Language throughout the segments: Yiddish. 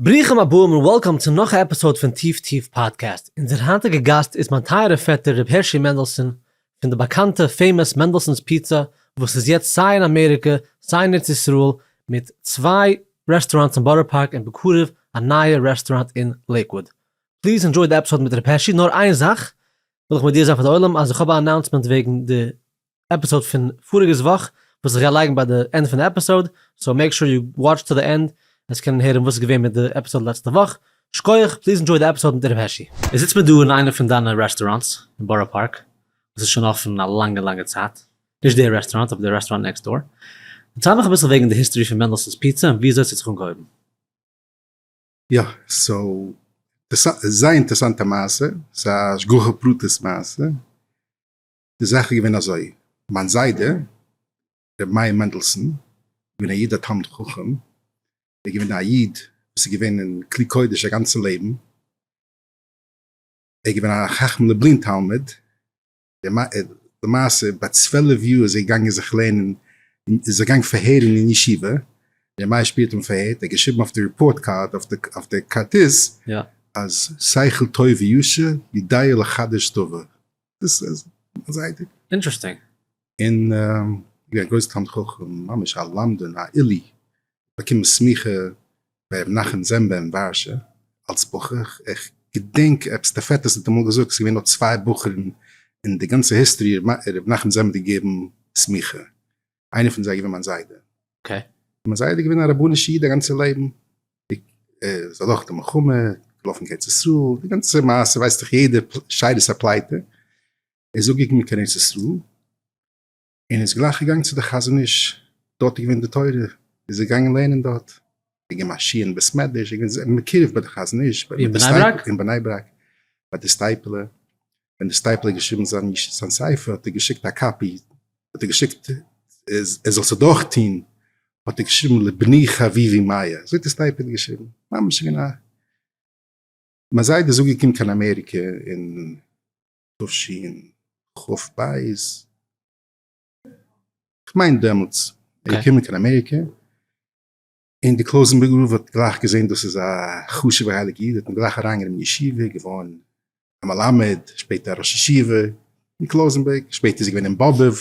ברוכים הבאים און welcome צו נאך א episode פון טיף טיף פאדקעסט. אונזער היינטיגע גאסט איז מיין טייערע פעטער ר' הערשי מענדלסאן פון די באקאנטע famous מענדלסאן'ס פיצא וואס איז יעצט סיי אין אמעריקע סיי אין ארץ ישראל מיט צוויי רעסטוראנטס אין בארא פארק און בקרוב א נייע רעסטוראנט אין לעיקוואוד. Please enjoy די episode מיט ר' הערשי. נאר איין זאך וויל איך מודיע זיין פאר די עולם אז איך האב א announcement וועגן די episode פון פאריגעס וואך וואס איך גיי לייגן ביי די end פון די episode, so make sure you watch to the end עס קענען הערן וואס איז געווען מיט די episode לעצטע וואך. שקויעך, please enjoy די episode מיט ר' העשי. איך זיץ מיר דא אין איינע פון דיינע רעסטוראנטס אין בארא פארק, וואס איז שוין אפן א לאנגע לאנגע צייט, נישט די רעסטוראנט אבער די רעסטוראנט next door. דערצייל מיך אביסל וועגן די history פון מענדלסאן'ס פיצא און וויאזוי ס'האט זיך אנגעהויבן. יא, so, זייער אינטערעסאנטע מעשה, ס'איז א השגחה פרטית מעשה, די זאך איז געווען אזוי, מיין זיידע ר' מאיר מענדלסאן איז געווען א איד א תלמיד חכם, ער איז געווען א איד וואס איז געווען אין כלי קודש א גאנצע לעבן, ער איז געווען א חכם לובלין תלמיד, למעשה ביי 12 יאר איז ער געגאנגען זיך לערנען, איז ער געגאנגען פארהערן אין ישיבה, ר' מאיר שפירא האט אים פארהערט, ער האט געשריבן אויף די report card, אויף די כרטיס, אז שכל טוב וישר יודע לחדש דבר, דאס איז מיין זיידע. Interesting. און געווען א גרויסע תלמיד חכם, ממש א למדן, א עילוי, באקומען סמיכה ביי רבי מנחם זעמבא אין ווארשע אלס בחור, איך געדענק עפעס די פעטערס האט אמאל געזאגט ס'איז געווען נאר צוויי בחורים אין די גאנצע history רבי מנחם זעמבא האט געגעבן סמיכה, איינער פון זיי איז געווען מיין זיידע. Okay. מיין זיידע איז געווען א רבנישע איד א גאנצע לעבן, איז אדורך די מלחמה, געלאפן קיין ארץ ישראל, די גאנצע מעשה ווייסט דאך יעדער שארית הפליטה, ער איז אפגעקומען קיין ארץ ישראל, און איז גלייך געגאנגען צו די חזון איש, דארט איז געווען די תורה, איז ער געגאנגען לערנען דארט, געגעבן א שיעור אין בית מדרש, איז געווען מקורב ביי די חזון איש, אין בני ברק? אין בני ברק, ביי די סטייפלער, ווען די סטייפלער האט געשריבן זיין ספר האט ער געשיקט א copy, האט ער געשיקט ער זאל עס אדורך טוהן, האט ער געשריבן לבני חביבי מאיר, אזוי האט די סטייפלער געשריבן, ממש געווען א, מיין זיידע איז אפגעקומען קיין אמעריקע אין תשכ"ב, כ'מיין דעמאלטס, ער איז געקומען קיין אמעריקע, און די קלויזענבורגער רב האט גלייך געזען דאס איז א חשוב'ער הייליגער איד, האט אים גלייך אריינגענומען אין ישיבה, געווארן א מלמד, שפעטער א ראש ישיבה אין קלויזענבורג, שפעטער איז ער געווען אין באבוב.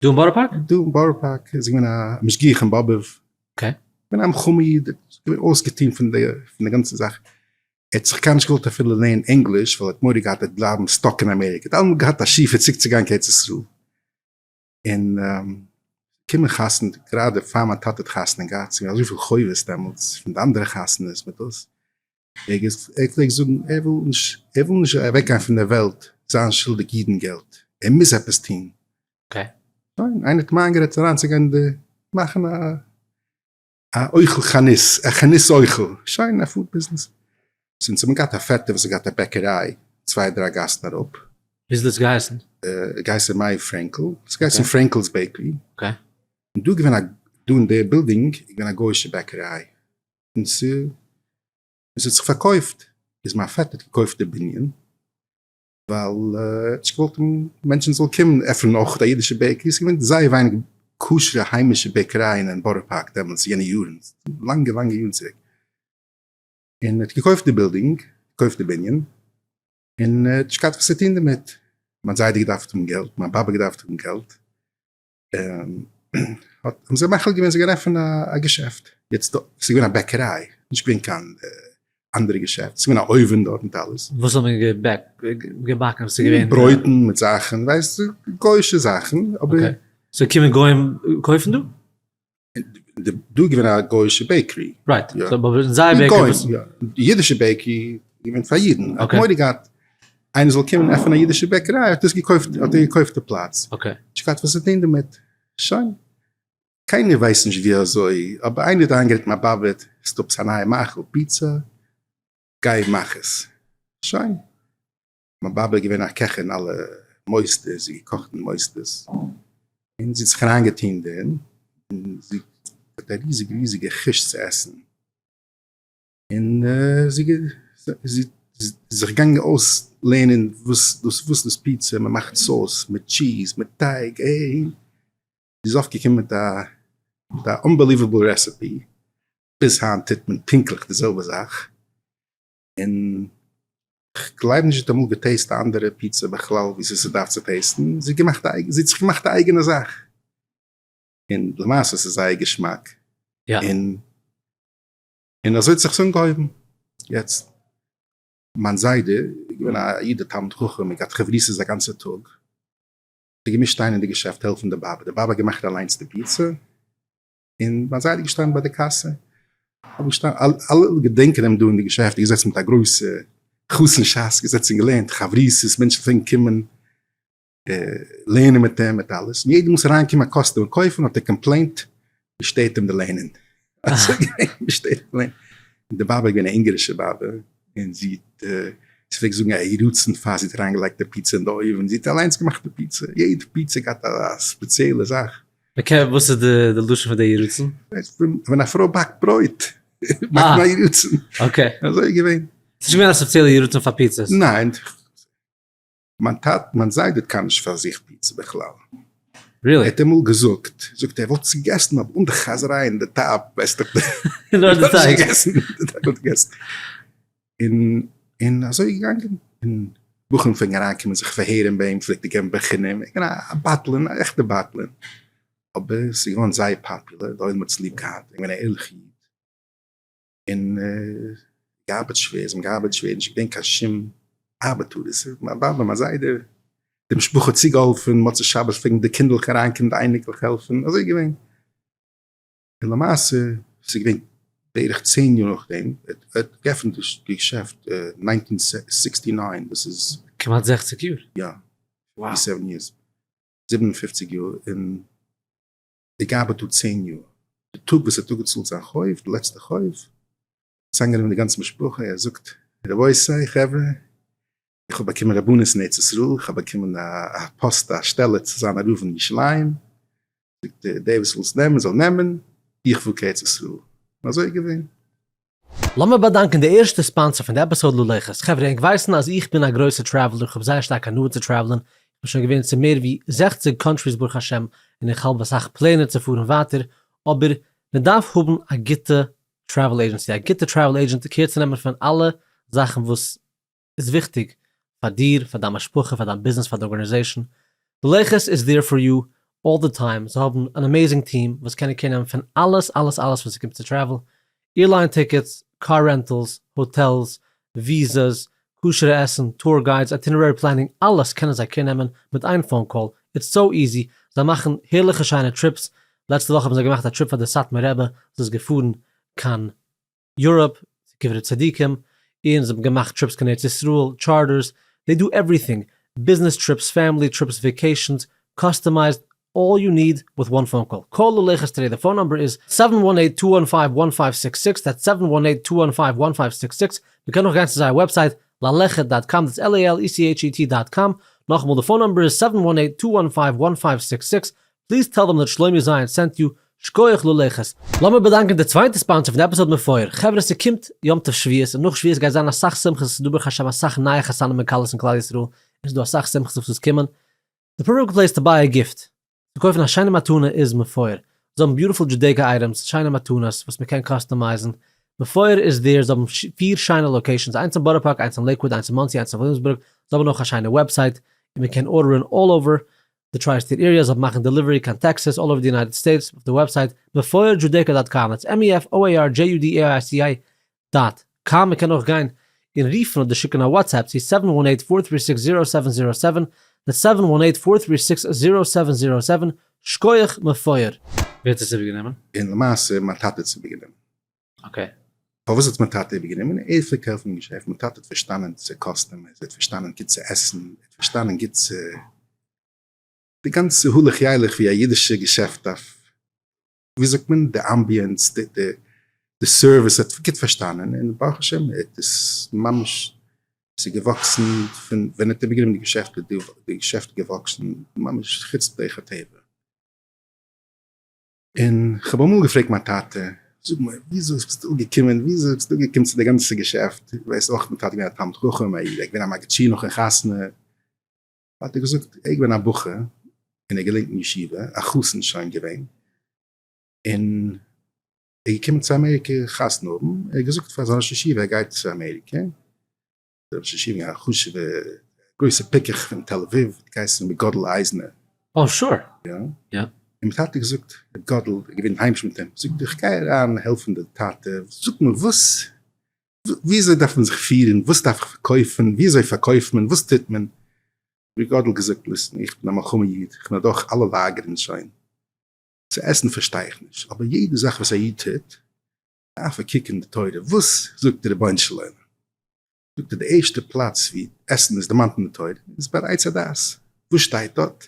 דא אין בארא פארק? דא אין בארא פארק איז ער געווען א משגיח אין באבוב. Okay. געווען א מחמיר איד, געווען אויסגעטון פון די פון די גאנצע זאך. ער האט זיך קיינמאל נישט געוואלט אפילו לערנען ענגליש, ווייל ער האט מורא געהאט ער וועט בלייבן stuck אין אמעריקע. ער האט אלעמאל געהאט א שאיפה צוריק צו גיין קיין ארץ ישראל. און קומען חתונה, גראדע פאר מיין טאטע האט חתונה געהאט, ס'געווען אזויפיל חובות דעמאלטס פון די אנדערע חתונות מיט דאס, ער פלעגט זאגן ער וויל נישט, ער וויל נישט אוועק גיין פון דער וועלט זיין שולדיג אידן געלט, ער מוז עפעס טון. Okay. שוין, איינער האט אים איינגערעדט אריינצוגיין אין די, מאכן א א אוכל חנות, א חנות אוכל, שוין א food business. So אונז האבן געהאט א פעטער וואס האט געהאט א בעקעריי צוויי דריי גאסן אראפ. ווי איז דאס געהייסן? געהייסן מאיר פרענקל, ס'איז געהייסן פרענקל'ס bakery. Okay. און דא איז געווען א, דא אין די בילדינג איז געווען א גוי'אישע בעקעריי, און ס'האט זיך פארקויפט, איז מיין פעטער האט געקויפט די בנין, ווייל ער האט נישט געוואלט מענטשן זאלן קומען עפענען אויך א אידישע bakery, ס'איז געווען זייער ווייניג כשר'ע היימישע בעקערייען אין בארא פארק דעמאלטס יענע יארן, לאנגע לאנגע יארן צוריק, און ער האט געקויפט די בילדינג, געקויפט די בנין, און ער האט נישט געהאט וואס צו טון דערמיט, מיין זיידע געדארפט האבן געלט, מיין באבע געדארפט האבן געלט, האבן זיי מחליט געווען זיי גייען עפענען א געשעפט, יעצט דא, ס'איז געווען א בעקעריי, נישט געווען קיין אנדערע געשעפט, ס'איז געווען א אויווען דארט מיט אלעס. וואס האט מען געבאקן? ס'איז געווען. ברויטן מיט זאכן, ווייסט, גוי'אישע זאכן, אבער. Okay, so קומען גוים קויפן דא? דא איז געווען א גוי'אישע bakery. Right, אבער אין זייער bakery וואס. יא, די אידישע bakery איז געווען פאר אידן, האט מורא געהאט איינער זאל קומען עפענען א אידישע בעקעריי האט עס געקויפט, האט ער געקויפט די פלאץ. Okay. נישט געהאט וואס צו טון דערמיט. שוין. קיינער ווייסט נישט ווי אזוי, אבער איינער האט איינגערעדט מיין באבע, ס'איז דא עפעס א נייע מאכל, פיצא, גיי מאך עס. שוין. מיין באבע איז געווען א קעכער אין אלע מוסדות, זי האט געקאכט אין מוסדות, און זי האט זיך אריינגעטון דערין, און זי האט א ריזיגע ריזיגע חוש צו עסן, און זי איז זיך געגאנגען אויסלערנען וואס דאס וואס דאס פיצא, מען מאכט sauce מיט טשיז מיט טייג, און זי איז אויפגעקומען מיט א מיט א unbelievable recipe. ביז היינט טוט מען פונקטליך די זעלבע זאך, און כ'גלייב נישט זי האט אמאל גע taste ט א אנדערע פיצא בכלל ווי ס'דארף צו taste ן, זי האט געמאכט א זי האט זיך געמאכט א אייגענע זאך, און למעשה ס'איז זייער געשמאק, און און אזוי האט זיך עס אנגעהויבן, יעצט מיין זיידע איז געווען א איד א תלמיד חכם, ער האט געהאט חברותות א גאנצע טאג, האט ער געמוזט שטיין אין די געשעפט העלפן די באבע, די באבע האט געמאכט אליינס די פיצא, און מיין זיידע איז געשטאנען ביי די קאסע, האב געשטאנען, אלע געדענקען אים דא אין די געשעפט, געזעצן מיט א גרויסע חתן שס, געזעצן און געלערנט חברותות, מענטשן פלעגן קומען לערנען מיט אים, מיט אלעס, און יעדע מאל ס'איז אריינגעקומען א customer קויפן האט ער complained, מ'שטערט אים די לערנען, אזוי געווען, מ'שטערט אים לערנען, און די באבע איז געווען א אונגערישע באבע, און זי האט, זי פלעגט זאגן א יהי רצון פאר זי האט אריינגעלייגט די פיצא אין די אויווען, זי האט אליינס געמאכט די פיצא, יעדע פיצא געהאט א ספעציעלע זאך. okay, וואס איז די לשון פון די יהי רצון? ווען א פרוי באקט ברויט, מאכט מען א יהי רצון. okay. אזוי איז געווען. ס'איז נישט געווען א ספעציעלע יהי רצון פאר פיצאס? ניין. מיין טאטע, מיין זיידע האט קיינמאל נישט פארזוכט פיצא בכלל. really? ער האט אמאל געזאגט, זאגט ער, ער וואלט עס געגעסן אבער אן די חזיריי און די טאפ, ווייסט דאך. נאר די טייג. געגעסן. און און אזוי איז געגאנגען, און בחורים פלעגן אריינקומען זיך פארהערן ביי אים, פלעגט ער געבן בחינם, ער איז געווען א בטלן, א עכטע בטלן, אבער ס'איז געווארן זייער פאפולער, די עולם האט עס ליב געהאט, ער איז געווען א ערליכע איד, און געארבעט שווער, זיי האבן געארבעט שווער, נישט געווען קיין שום ארבעטארעס, מיין באבע, מיין זיידע, די משפחה האט צוגעהאלפן, מוצאי שבת פלעגן די קינדערלעך אריינקומען, די אייניקלעך העלפן, אזוי איז געווען. און למעשה ס'איז געווען בערך צען יאר נאכדעם, ער האט געעפנט די געשעפט nineteen sixty nine, דאס איז. כמעט זעכציג יאר. יא, fifty seven years, 57 יאר, און ער געארבעט דא צען יאר, די טאג וואס ער האט אפגעצאלט זיין חוב, די לעצטע חוב, צוזאמגענומען די גאנצע משפחה, ער זאגט, רבותי חברה, איך האב באקומען רבנות אין ארץ ישראל, איך האב באקומען א פאסט א שטעלע צו זיין א רב אין ירושלים, זאגט ער, דער וואס וויל עס נעמען זאל נעמען, איך וויל קיין ארץ ישראל. און אזוי איז געווען. לאמיר באדאנקען די ערשטע sponsor פון די episode ללכת. חברה ענק ווייסן אז איך בין א גרויסע traveler, איך האב זייער שטארק הנאה צו travel ען, איך בין שוין געווען צו מער ווי 60 countries ברוך השם, און איך האלב אסאך פלענער צו פארן ווייטער, אבער מען דארף האבן א גוטע travel agency, א גוטע travel agent care צו נעמען פון אלע זאכן וואס איז וויכטיג פאר דיר, פאר דיין משפחה, פאר דיין ביזנעס, פאר די organization. ללכת איז there for you all the time, זיי האבן אן amazing team וואס קענען care נעמען פון אלעס אלעס אלעס ווען ס'קומט צו travel, airline tickets, car rentals, hotels, visas, כשר'ע עסן, tour guides, itinerary planning, אלעס קענען זיי care נעמען מיט איין phone call, it's so easy, זיי מאכן הערליכע שיינע trips, לעצטע וואך האבן זיי געמאכט א trip פאר די סאטמאר רבי וואס איז געפארן קיין Europe, צו קברי צדיקים, און זיי האבן געמאכט trips קיין ארץ ישראל, charters, they do everything, business trips, family trips, vacations, customized, all you need with one phone call. Call ללכת today, די phone number איז seven one eight two one five one five six six, that's seven one eight two one five one five six six, מ'קען אויך גיין צו זייער website ללכת dot com, that's L A L E C H E T dot com, נאכאמאל די phone number איז seven one eight two one five one five six six, please tell them that שלומי זיין sent you, שקויעך ללכת. לאמיר באדאנקען די צווייטע sponsor פון די episode מפואר. חברה ס'קומט יום טוב שבועות און נאך שבועות גייט זיין אסאך שמחות ס'איז דא ברוך השם אסאך נייע חתנים און כלות אין כלל ישראל און ס'איז דא אסאך שמחות וואס קומען. די perfect place to buy a gift צו קויפן א שיינע מתנה איז מפואר. זיי האבן beautiful Judaica items, שיינע מתנות וואס מ'קען customize ן. מפואר איז there, זיי האבן פיר שיינע locations, איינס אין בארא פארק, איינס אין לעיקוואד, איינס אין מאנסי, איינס אין וויליאמסבורג. זיי האבן אויך א שיינע website און מ'קען order ען all over. די tri-state area זאל מאכן delivery קיין טעקסעס all over די United States אויף די website מפואר Judaica dot com that's M E F O A R J U D A I C A dot com מען קען אויך גיין און רופן אדער שיקן א WhatsApp צו seven one eight four three six zero seven zero seven that's seven one eight four three six zero seven zero seven שקויעך מפואר. ווער האט עס איבערגענומען? און למעשה מיין טאטע האט עס איבערגענומען. okay. פארוואס האט מיין טאטע איבערגענומען? ער פלעגט העלפן אין געשעפט, מיין טאטע האט פארשטאנען צו customers, ער האט פארשטאנען גוט צו עסן, ער האט פארשטאנען גוט צו די גאנצע הלוך ילך ווי א אידישע געשעפט דארף, ווי זאגט מען, די ambience, די service, ער האט גוט פארשטאנען, און ברוך השם ער האט עס ממש, עס איז געוואקסן פון ווען ער האט איבערגענומען די געשעפט איז די געשעפט געוואקסן ממש חוץ דרך הטבע. און כ'האב אמאל געפרעגט מיין טאטע, זאג מיר, וויאזוי ביסטו אנגעקומען, וויאזוי ביסטו אנגעקומען צו די גאנצע געשעפט, דו ווייסט אויך מיין טאטע איז געווען א תלמיד חכם, ער איז געווען א מגיד שיעור נאכן חתונה, האט ער געזאגט, ער איז געווען א בחור, און ער האט געלערנט אין ישיבה, א חתן שוין געווען, און. ער איז געקומען צו אמעריקע חתונה האבן, ער האט געזאגט פאר זיין ראש ישיבה ער גייט צו אמעריקע, דער ראש ישיבה געווען א חשוב'ע גרויסע פיקח פון תל אביב, האט געהייסן רבי גאדל אייזנער. אה sure. יא. יא. און מיין טאטע האט געזאגט, רבי גאדל איז געווען היימיש מיט אים, זאגט איך גיי אריין העלפן די טאטע, זאג מיר וואס, וויאזוי דארף מען זיך פירן, וואס דארף איך פארקויפן, וויאזוי פארקויפט מען, וואס טוט מען? רבי גאדל געזאגט, listen, איך בין א מלחמה איד, איך בין אדורך אלע לאגערן שוין, צו עסן פארשטיי איך נישט, אבער יעדע זאך וואס א איד טוט, דארף ער קוקן אין די תורה, וואס זאגט דער רבונו של עולם? זאגט ער, די ערשטע פלאץ ווי עסן איז דערמאנט אין די תורה איז ביי עץ הדעת, וואס שטייט דארט?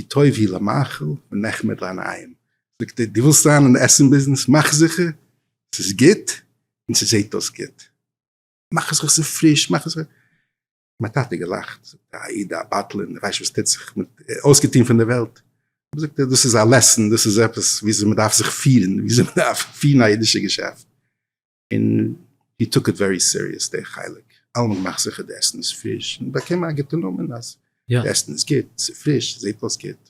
כי טוב הוא למאכל ונחמד לעיניים, זאגט ער, דו ווילסט זיין אין די עסן ביזנעס, מאך זיכער ס'איז גוט און ס'זעט אויס גוט, מאך זיכער ס'איז פריש, מאך זיכער. מיין טאטע געלאכט, זאגט א איד א בטלן, ער ווייסט וואס טוט זיך, אויסגעטון פון די וועלט, זאגט ער דאס איז א lesson, דאס איז עפעס וויאזוי מען דארף זיך פירן, וויאזוי מען דארף פירן א אידישע געשעפט, און he took it very serious די חלק, אלעמאל געמאכט זיכער די עסן איז פריש, און באקומען א גוטע נאמען אז די עסן איז גוט, ס'איז פריש, ס'זעט אויס גוט.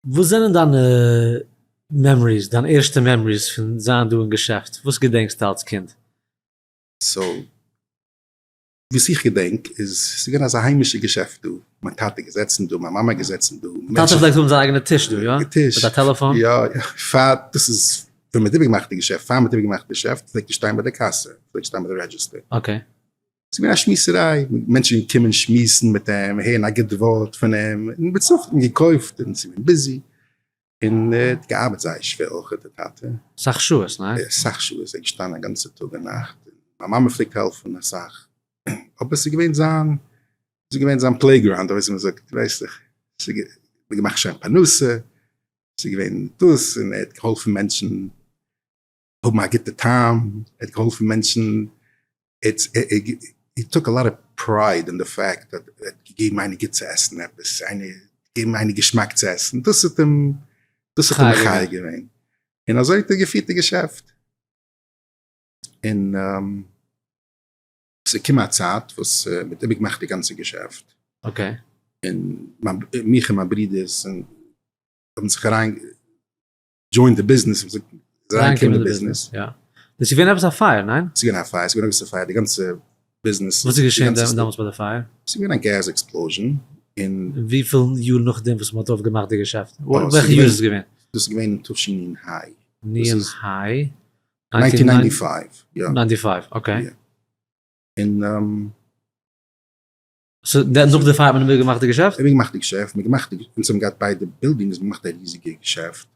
וואס זענען דיינע memories, דיין ערשטע memories פון זיין דא אין געשעפט, וואס געדענקסטו אלס קינד? so וואס איך געדענק איז ס'איז געווען אזא היימישע געשעפט דא, מיין טאטע געזעצן דא, מיין מאמע געזעצן דא. טאטע פלעגט האבן זיין אייגענע טיש דא, יא? טיש. מיט א טעלעפאן? יא, יא. פאר, דאס איז ווען מ'האט איבערגעמאכט די געשעפט, פאר מ'האט איבערגעמאכט די געשעפט פלעגט ער שטיין ביי די קאסע, פלעגט שטיין ביי די register. okay. ס'איז געווען א שמועסעריי, מענטשן געקומען שמועסן מיט אים, הערן א גוט ווארט פון אים, און בסוף האט מען געקויפט און ס'איז געווען busy, און ער האט געארבעט זייער שווער אויך דער טאטע. סאך שעות, ניין? סאך שעות, ער איז געשטאנען א גאנצע טאג און נאכט, מיין מאמע פלעגט העלפן אסאך, אבער ס'איז געווען זיין, ס'איז געווען זיין playground אזוי ווי מ'זאגט, ווייסט איך, ס'איז געמאכט שיין פרנסה, ס'איז געווען דאס, און ער האט געהאלפן מענטשן האבן א גוטע טעם, ער האט געהאלפן מענטשן, he took a lot of pride in the fact אז ער האט געגעבן איינער גוט צו עסן עפעס, איינער געגעבן איינער געשמאק צו עסן, דאס האט אים, דאס האט אים מחיה געווען, און אזוי האט ער געפירט די געשעפט, און ס'איז געקומען א צייט וואס מ'האט איבערגעמאכט די גאנצע געשעפט, און מיך און מיין ברודערס האבן זיך אריין. join די ביזנעס, וואס זאגט מען? אריינקומען אין די ביזנעס. יא. דאס איז געווען עפעס א פייער, ניין? ס'איז געווען א פייער, ס'איז געווען א גרויסע פייער, די גאנצע ביזנעס. וואס איז געשען דעמאלטס ביי די פייער? ס'איז געווען א gas explosion, און. וויפיל יאר נאכדעם וואס מ'האט אויפגעמאכט די געשעפט? וועלכע יאר איז עס געווען? דאס איז געווען אין תשנ ה. נ ה? 1995, יא. 95, okay. און. so נאך די פייער האט מען איבערגעמאכט די געשעפט? איבערגעמאכט די געשעפט, מען געמאכט די, אונז האבן געהאט ביידע buildings, מען געמאכט א ריזיגע געשעפט,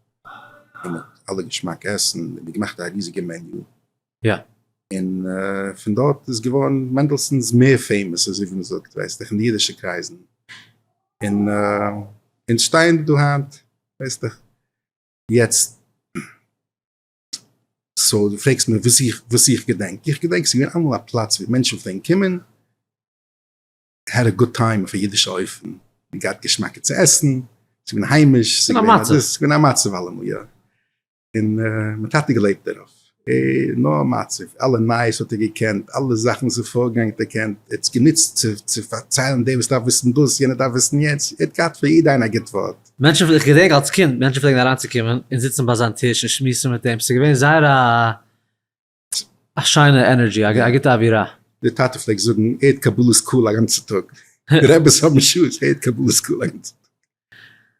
און מיט אלע געשמאק עסן, און מען געמאכט א ריזיגע menu. יא. און פון דארט איז געווארן מענדלסאן'ס מער famous אזוי ווי מען זאגט, ווייסט איך, אין די אידישע קרייזן. און אונז שטייען דא היינט, ווייסט איך. יעצט, so דו פרעגסט מיר וואס איך, וואס איך געדענק, איך געדענק ס'איז געווען אלעמאל א פלאץ ווי מענטשן פלעגן קומען, had a good time אויף א אידישע אופן, מען געהאט געשמאקע צו עסן, ס'איז געווען היימיש, ס'איז געווען א דאס, ס'איז געווען א מצב אלעמאל יא, און מיין טאטע געלעבט דערויף, נאר מצב, אלע נייעס האט ער געקענט, אלע זאכן וואס איז פארגעגאנגען האט ער געקענט, ער האט עס גענוצט צו פארציילן דער וואס דארף וויסן דאס, יענער דארף וויסן יענץ, ער האט געהאט פאר יעדע איינער א גוט ווארט. מענטשן, איך געדענק אלס קינד, מענטשן פלעגן אריינצוקומען און זיצן ביי זיין טיש און שמועסן מיט אים, ס'איז געווען זייער א א שיינע energy, א גוטע אווירה. דער טאטע פלעגט זאגן, ער האט קבלת קהל א גאנצע טאג. די רעבעס האבן שעות, ער האט קבלת קהל א גאנצע טאג.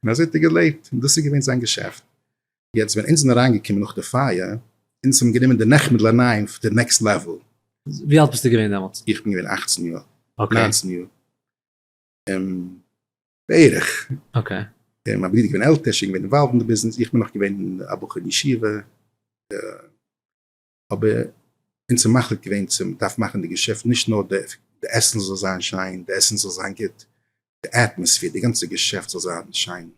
און אזוי האט ער געלעבט, און דאס איז געווען זיין געשעפט. יעצט ווען אונז זענען אריינגעקומען נאך די פייער, אונז האבן גענומען די נחמד לעיניים פאר די next level. ווי אלט ביסטו געווען דעמאלטס? איך בין געווען 18 יאר, 19 יאר. בערך. okay. מיין ברודער איז געווען עלטער, שוין געווען involved אין די ביזנעס, איך בין נאך געווען א בחור אין ישיבה. אבער אונז האבן מחליט געווען צו מ'דארף מאכן די געשעפט נישט נאר די עסן זאל זיין שיין, די עסן זאל זיין גוט, די atmosphere, די גאנצע געשעפט זאל זיין שיין.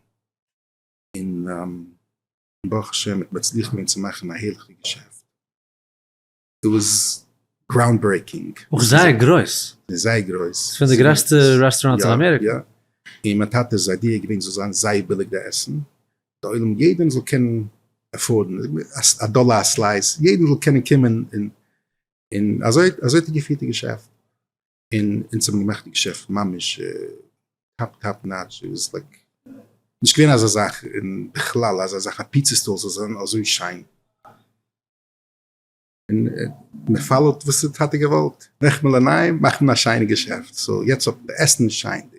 און ברוך השם מ'האט מצליח געווען צו מאכן א הערליכע געשעפט. it was ground breaking. אויך זייער גרויס. זייער גרויס. ס'איז פון די גרעסטע רעסטוראנטס אין אמעריקע. יא. און מיין טאטע'ס idea איז געווען ס'זאל זיין זייער ביליג די עסן. די עולם יעדער זאל קענען afford ן, א דאלער א slice, יעדער זאל קענען קומען און און אזוי אזוי האט ער געפירט די געשעפט. און אונז האבן געמאכט די געשעפט ממש top top notch, it was like. נישט געווען אזא זאך אין בכלל אזא זאך א pizza store זאל זיין אזוי שיין. און מען follow ט וואס די טאטע געוואלט, נחמ לעיניים מאכט מען א שיינע געשעפט, so יעצט האט מען די עסן איז שיין,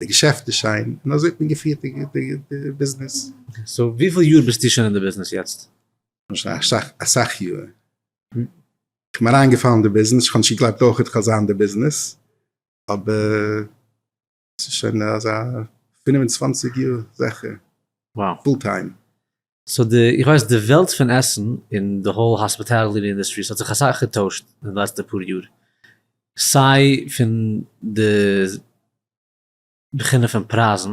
די געשעפט איז שיין, און אזוי האט מען געפירט די ביזנעס. So וויפיל יאר ביסטו שוין אין די ביזנעס יעצט? שוין אסאך אסאך יאר. כ'בין אריינגעפאלן אין די ביזנעס, כ'האב נישט געגלייבט אויך איך וועל זיין אין די ביזנעס, אבער ס'איז שוין אזא 25 יאר זיכער, full time. So די, איך ווייס די וועלט פון עסן און די whole hospitality industry ס'האט זיך אסאך געטוישט אין די לעצטע פאר יאר, סיי פון די בחינה פון פרייזן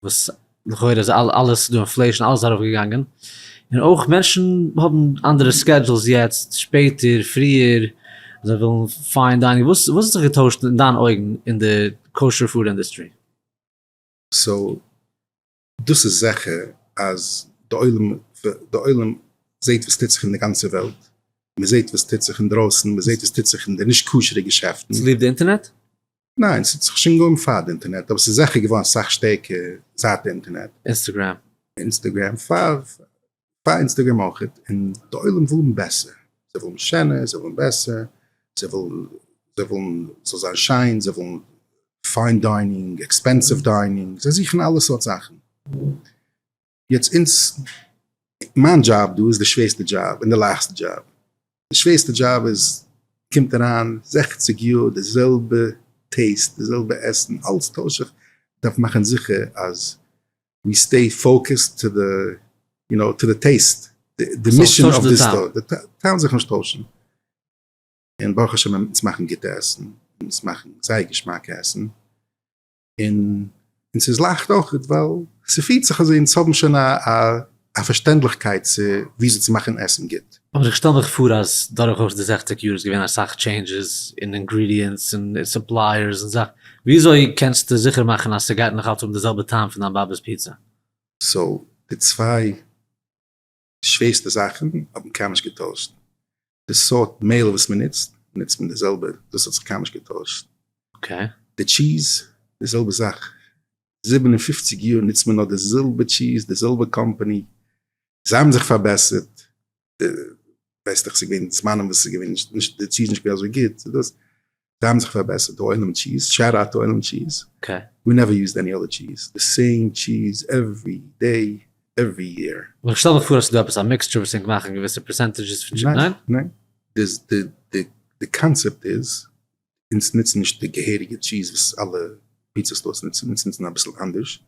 וואס לכאורה איז אלעס דא inflation אלעס איז ארויף געגאנגען, און אויך מענטשן האבן אנדערע schedules יעצט, שפעטער, פריער, זיי ווילן fine dining, וואס וואס האט זיך געטוישט אין דיין אויגן אין די kosher food industry? So דאס איז זיכער אז די עולם די עולם זעהט וואס טוט זיך אין די גאנצע וועלט, מען זעהט וואס טוט זיך אינדרויסן, מען זעהט וואס טוט זיך אין די נישט כשר'ע געשעפטן. צוליב די אינטערנעט? ניין, ס'האט זיך שוין אנגעהויבן פאר די אינטערנעט, אבער ס'איז זיכער געווארן אסאך שטערקער זייט די אינטערנעט. אינסטעגרעם. אינסטעגרעם, פאר פאר אינסטעגרעם אויך, און די עולם וויל בעסער, זיי ווילן שענער, זיי ווילן בעסער, זיי ווילן זיי ווילן ס'זאל זיין שיין, זיי ווילן fine dining, expensive dining, זיי זוכן אלע סארט זאכן. יעצט אונז, מיין דזשאב דא איז די שווערסטע דזשאב און די לייכסטע דזשאב. די שווערסטע דזשאב איז, קומט אריין 60 יאר די זעלבע taste, די זעלבע עסן, אלעס טוישט זיך, דארף מאכן זיכער אז we stay focused to the, you know, to the taste, די mission of the store, די טעם זיך נישט טוישן. און ברוך השם אונז מאכן גוטע עסן, אונז מאכן זייער געשמאקע עסן, און און ס'איז לייכט אויך ווייל ס'פירט זיך אזוי אונז האבן שוין א א פארשטענדליכקייט צו וויאזוי צו מאכן עסן גוט. אבער איך שטעל מיך פאר אז דורכאויס די 60 יאר איז געווען אסאך changes אין ingredients און suppliers און זאכן, וויאזוי קענסטו זיכער מאכן אז ס'גייט נאך אלץ האבן די זעלבע טעם פון דיין באבע'ס פיצא? So די צוויי שווערסטע זאכן האבן קיינמאל נישט געטוישט. די סארט מעהל וואס מען נוצט, נוצט מען די זעלבע, דאס האט זיך קיינמאל נישט געטוישט. די cheese, די זעלבע זאך, 57 יאר נוצט מען נאר די זעלבע cheese, די זעלבע קאמפאני, זיי האבן זיך פארבעסערט, ווייסט דאך ס'איז געווען זמנים וואס ס'איז געווען נישט, די cheese נישט געווען אזוי גוט, דאס, זיי האבן זיך פארבעסערט, די עולם cheese, shout out to עולם cheese, we never used any other cheese, the same cheese every day, every year. אבער איך שטעל מיך פאר אז ס'איז דא עפעס א mixture וואס ענק מאכן געוויסע percentages פון cheese, ניין? ניין, די קאנצעפט איז, אונז נוצן נישט די געהעריגע cheese וואס אלע pizza stores נוצן, אונז נוצן אביסל אנדערש,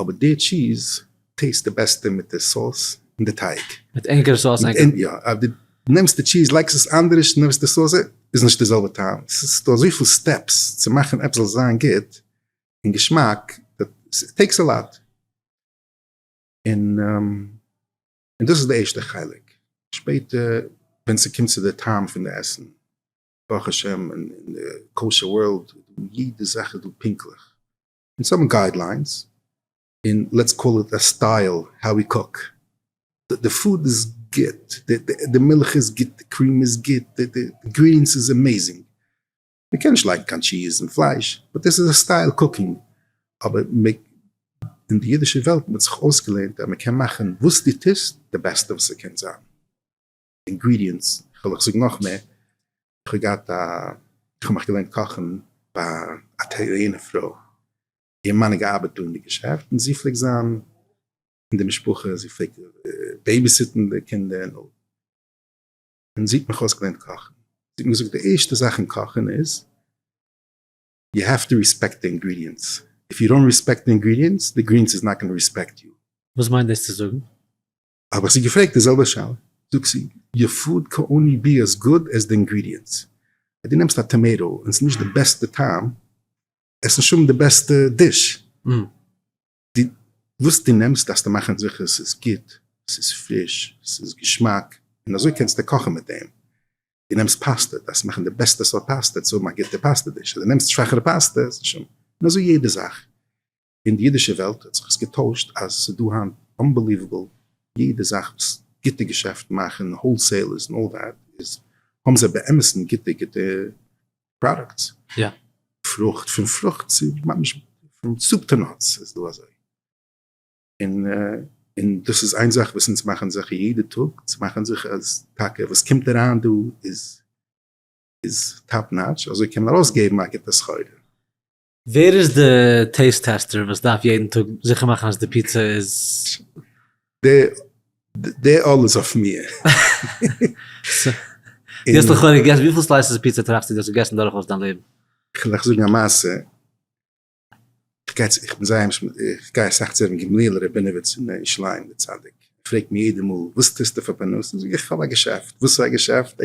אבער די cheese taste די בעסטע מיט די sauce און די טייג. מיט ענקער sauce ענקער. יא, אויב דו נעמסט די cheese לייגסט עס אנדערש נעמסט די sauce איז נישט די זעלבע טעם, ס'איז דא אזויפיל steps צו מאכן עפעס זאל זיין גוט און געשמאק, takes a lot. און און דאס איז די ערשטע חלק, שפעטער ווען ס'קומט צו די טעם פון די עסן, ברוך השם אין די kosher world יעדע זאך איז דא פונקטליך, אונז האבן guidelines, און let's call it a style how we cook, די food איז גוט, די מילך איז גוט, די cream איז גוט, די ingredients איז amazing, מען קען נישט לייגן קיין cheese און פלייש, but דאס איז א style cooking, אבער אין די אידישע וועלט מען האט זיך אויסגעלערנט אז מען קען מאכן וואס דו טוסט די בעסטע וואס ס'קען זיין, ingredients, כ'וועל דיך זאגן נאך מער, איך האב געהאט א, איך האב מיך געלערנט קאכן ביי א איטאליענע פרוי, איר מאן האט געארבעט דא אין די געשעפט, און זי פלעגט זיין אין די משפחה, זי פלעגט babysit ן די קינדער, און זי האט מיך אויסגעלערנט קאכן, זי האט מיר געזאגט די ערשטע זאך אין קאכן איז, you have to respect the ingredients, if you don't respect the ingredients, the ingredients is not gonna respect you. וואס מיינט דאס צו זאגן? האב איך זי געפרעגט די זעלבע שאלה, זאגט זי, your food can only be as good as the ingredients, אז דו נעמסט א tomato און ס'איז נישט די בעסטע טעם, עס נישט האבן די בעסטע dish, די וואס דו נעמסט דארפסטו מאכן זיכער ס'איז גוט, ס'איז פריש, ס'איז געשמאק, און אזוי קענסטו קאכן מיט דעם. דו נעמסט פאסטע, דארפסט מאכן די בעסטע סארט פאסטע צו האבן א גוטע pasta dish, אז דו נעמסט שוואכערע פאסטע איז נישט, און אזוי יעדע זאך. אין די אידישע וועלט האט זיך עס געטוישט אז ס'איז דא היינט unbelievable יעדע זאך וואס גוטע געשעפטן מאכן, wholesalers און all that, איז האבן זיי באמת'ן גוטע גוטע products. פרוכט, פון פרוכט צו ממש פון soup to nuts איז דא אזוי. און און דאס איז איין זאך וואס אונז מאכן זיכער יעדע טאג, צו מאכן זיכער אז טאקע וואס קומט אריין דא איז איז top notch, אזוי קען מען ארויסגעבן א גוטע סחורה. ווער איז די taste tester וואס דארף יעדן טאג זיכער מאכן אז די פיצא איז. די עול איז אויף מיר. דו האסט לכאורה געגעסן, וויפיל slices פיצא טראכסטו דו האסט געגעסן דורכאויס דיין לעבן? כ'וועל דיך זאגן א מעשה, איך בין זייער איך גיי אסאך צו רבן גמליאל רבינוביץ אין ירושלים די צדיק פרעגט מיר יעדע מאל וואס טוסטו פאר פרנסה זאג איך איך האב א געשעפט, וואס פאר א געשעפט? א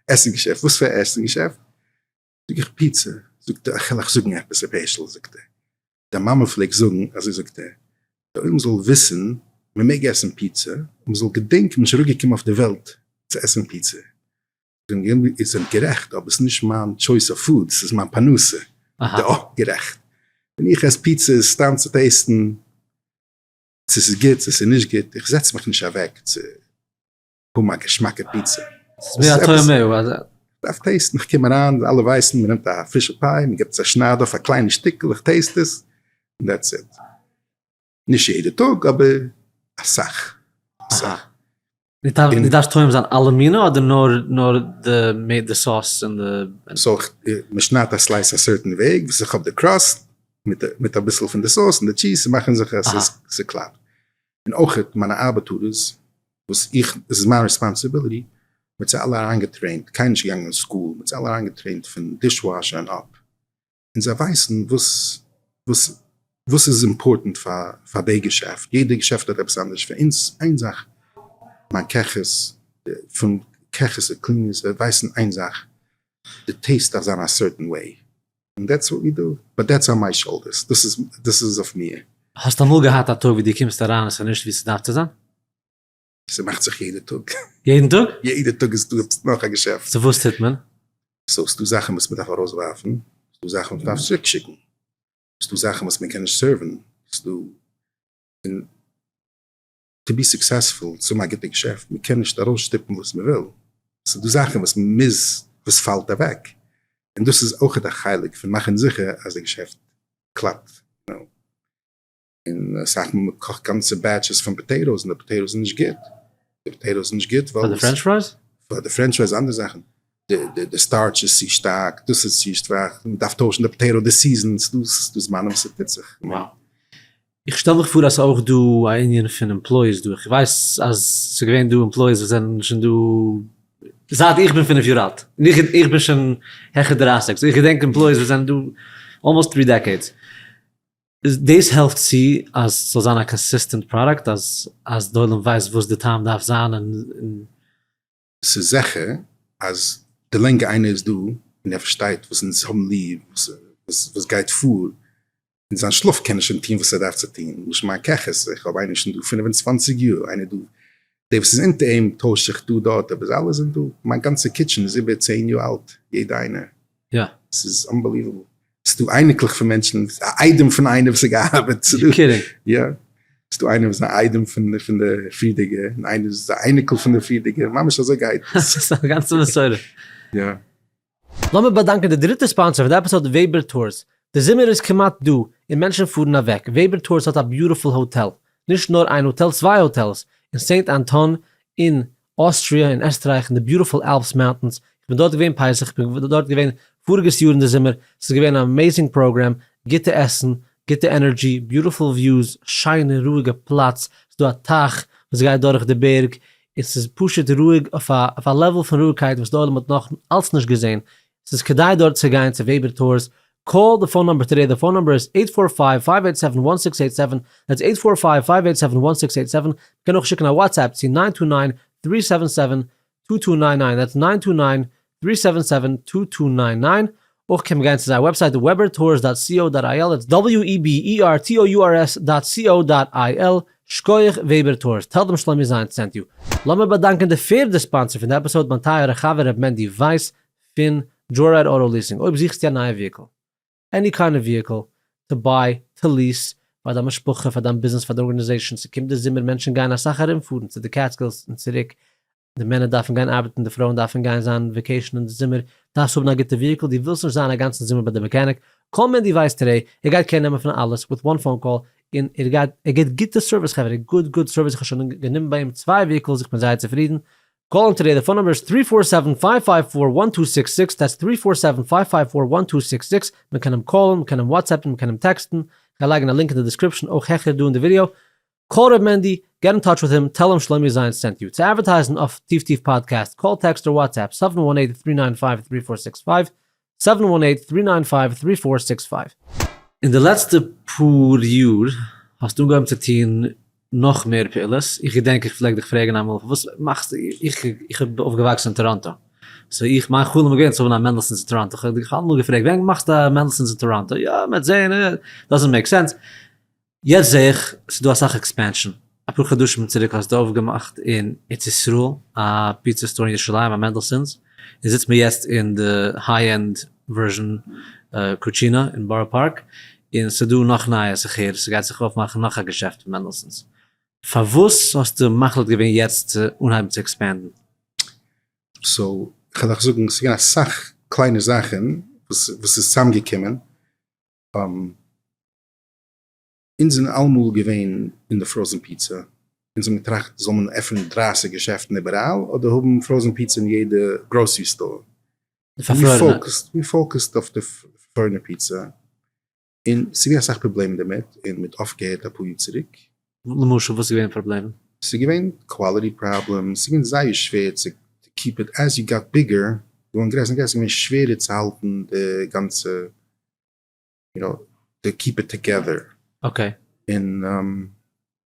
עסן געשעפט, וואס פאר עסן געשעפט? זאג איך פיצא, זאגט ער איך וועל אייך זאגן עפעס ר' הערשל זאגט ער, דיין מאמע פלעגט זאגן אזוי זאגט ער, די עולם זאל וויסן מען מעג עסן פיצא, און מען זאל געדענקען מען איז נישט אראפגעקומען אויף די וועלט צו עסן פיצא, איר זענט גערעכט אבער ס'איז נישט מיין choice of food, ס'איז מיין פרנסה, די אה גערעכט, ווען איך עס פיצא איז סתם צו taste ן צו ס'איז גוט צו ס'איז נישט גוט, איך זעץ מיך נישט אוועק צו האבן א געשמאקע פיצא. ס'איז מער א טועמיה אז. כ'דארף taste ן, כ'קום אריין, אלע ווייסן, מ'נעמט א פרישע pie, מ'געבט עס א שנייד אויף א קליינע שטיקל, איך taste עס, און that's it. נישט יעדע טאג, אבער אסאך. אסאך. דו דארפסט טועם זיין אלע מיני אדער נאר נאר די די סאוס און די. so מ'שניידט א slice א certain וועג, וואס איך האב די crust, מיט אביסל פון די סאוס און די טשיז, צו מאכן זיכער אז ס'קלאפט. און אויכעט מיינע ארבעטארערס וואס איך, עס איז מיין responsibility, מ'האט זיי אלע אריינגע train ט, קיינער נישט געגאנגען אין school, מ'האט זיי אלע אריינגע train ט פון dishwasher און up, און זיי ווייסן וואס וואס וואס איז important פאר פאר די געשעפט, יעדע געשעפט האט עפעס אנדערש, פאר אונז איין זאך, מיין קעכערס, פון קעכערס און cleaners, זיי ווייסן איין זאך, די taste דארף זיין א certain way, און that's what we do, but that's on my shoulders, דאס איז דאס איז אויף מיר. האסט אמאל געהאט א טאג ווי דו קומסט אריין און ס'איז נישט ווי ס'דארף צו זיין? ס'מאכט זיך יעדע טאג. יעדן טאג? יעדע טאג איז דא עפעס נאך א געשעפט. so וואס טוט מען? so ס'דא זאכן וואס מ'דארף ארויסווארפן, ס'דא זאכן וואס מ'דארף צוריקשיקן, ס'דא זאכן וואס מ'קען נישט serve ן, ס'דא און to be successful, צו האבן א גוטע געשעפט, מען קען נישט ארויסשטופן וואס מען וויל, ס'איז דא זאכן וואס מען מוז, וואס פאלט אוועק, און דאס איז אויכעט א חלק פון מאכן זיכער אז די געשעפט קלאפט, יו נאו, און אסאך מאל מען קאכט גאנצע batches פון potatoes און די potatoes איז נישט גוט, די potatoes איז נישט גוט ווייל. פאר די french fries? פאר די french fries אנדערע זאכן, די starch איז צו שטארק, דאס איז צו שוואך, מען דארף טוישן די potato די season, ס'דא זמנים וואס ס'טוט זיך. Wow. איך שטעל מיך פאר אז ס'איז אויך דא א ענין פון employees דא, איך ווייס אז ס'איז געווען דא employees וואס זענען שוין דא זייט איך בין פינף יאר אלט, און איך איך בין שוין העכער דרייסיג, so איך געדענק employees וואס זענען דא almost three decades. דאס העלפט צו אז ס'זאל זיין א consistent product, אז אז די עולם ווייסט וואס די טעם דארף זיין און. ס'איז זיכער אז די לענגער איינער איז דא און ער פארשטייט וואס אונז האבן ליב, וואס גייט פאר, אין זיין שלאף קען ער שוין טון וואס ער דארף צו טון, למשל מיין קעכערס, איך האב איינער שוין דא 25 יאר, איינער דא, דער וואס איז אונטער אים טוישט זיך דא דארט, אבער זיי אלע זענען דא, מיין גאנצע kitchen איז איבער צען יאר אלט, יעדע איינער, יא. ס'איז unbelievable, ס'איז דא אייניקלעך פון מענטשן, א איידעם פון איינער וואס האט געארבעט, ס'איז דא, יא, ס'איז דא איינער וואס איז א איידעם פון פון די פריערדיגע, און איינער איז א אייניקל פון די פריערדיגע, ממש אזוי גייט עס. ס'איז א גאנצע מסורה. יא. לאמיר באדאנקען די דריטע sponsor פון די episode Weber Tours. די זומער איז כמעט דא און מענטשן פארן אוועק, Weber Tours האט א beautiful האטעל, נישט נאר איין האטעל צוויי האטעלס, אין Saint Anton אין אוסטריע אין עסטרייך אין די beautiful Alps mountains, איך בין דארט געווען פסח, איך בין דארט געווען פאריגעס יאר אין די זומער, ס'איז געווען א amazing program, גוטע עסן, גוטע energy, beautiful views, שיינע רואיגע פלאץ, ס'איז דא א טייך וואס גייט דורך די בערג, און ס'איז פשוט רואיג אויף א אויף א level פון רואיגקייט וואס די עולם האט נאך אלץ נישט געזען, ס'איז כדאי דארט צו גיין צו Weber Tours, call די phone number today, די phone number איז eight four five, five eight seven, one six eight seven, that's eight four five, five eight seven, one six eight seven, מ'קען אויך שיקן א WhatsApp צו nine two nine, three seven seven, two two nine nine, that's nine two nine, three seven seven, two two nine nine, אויך קען מען גיין צו זייער website webertours dot co dot il, that's W-E-B-E-R-T-O-U-R-S dot co dot il, שקויעך Weber Tours, tell them שלומי זיין sent you. לאמיר באדאנקען די פערדע sponsor פון די episode מיין טייערע חבר ר' מענדי ווייס פון Joyride Auto Leasing, אויב זוכסטו א נייע vehicle, any kind of vehicle, to buy, to lease, פאר דיין משפחה, פאר דיין ביזנעס, פאר די organization, ס'קומט די זומער מענטשן גייען אסאך ארומפארן צו די Catskills און צוריק, די מענער דארפן גיין ארבעטן, די פרויען דארפן גיין זיין vacation אין די זומער, דארפסט האבן א גוטע vehicle, דו ווילסט נישט זיין א גאנצן זומער ביי די mechanic, call מענדי ווייס today, ער גייט care נעמען פון אלעס, with one phone call. און ער גייט ער געבט גוטע service חברה, good good service, איך האב שוין גענומען ביי אים צוויי vehicles, איך בין זייער צופרידן, call אים today, די phone number איז three four seven five five four one two six six, that's three four seven five five four one two six six, מען קען אים call ן, מען קען אים WhatsApp ן, מען קען אים טעקסטן, איך גיי לייגן א link אין די description אויך העכער דא אין די ווידיאו, call ר' מענדי, get in touch with him, tell him שלומי זיינס sent you, צו advertise ן אויף טיף טיף פאדקעסט, call text אדער WhatsApp, seven one eight three nine five three four six five, seven one eight three nine five three four six five. אין די לעצטע פאר יאר האסטו אנגעהויבן צו טון נאך מער פעולות, איך געדענק איך פלעג דיך פרעגן אמאל פארוואס מאכסטו, איך איך בין אויפגעוואקסן אין טאראנטא, so איך מיין חלום איז געווען צו האבן א מענדלסאנס אין טאראנטא, איך האב דיך אלעמאל געפרעגט ווען מאכסטו א מענדלסאנס אין טאראנטא, יא מ'וועט זען, doesn't make sense, יעצט זעה איך ס'איז דא אסאך expansion, אפאר חדשים צוריק האסטו אויפגעמאכט אין ארץ ישראל א פיצא store אין ירושלים א מענדלסאנס, און זיצט מיר יעצט אין די high end version קוטשינא אין בארא פארק, און ס'איז דא נאך נייעס איך הער ס'גייט זיך אויפמאכן נאך א געשעפט פון מענדלסאנס, פארוואס האסטו מחליט געווען יעצט צו אנהייבן צו expand ן? so כ'וועל דיך זאגן ס'איז געווען אסאך קליינע זאכן וואס איז צוזאמגעקומען, אונז זענען אלעמאל געווען אין די frozen פיצא, אונז האבן געטראכט זאל מען עפענען 30 געשעפטן איבעראל אדער האבן frozen פיצא אין יעדע grocery store, we focused אויף די פארפרוירענע פיצא, און ס'איז געווען אסאך פראבלעמען דערמיט, און מ'האט אויפגעהערט אפאר יאר צוריק. למשל וואס איז געווען פראבלעמען? ס'איז געווען quality problems, ס'איז געווען זייער שווער צו keep it, as you got bigger, געווארן גרעסער און גרעסער, איז געווען שווערער צו האלטן די גאנצע you know, to keep it together. okay. און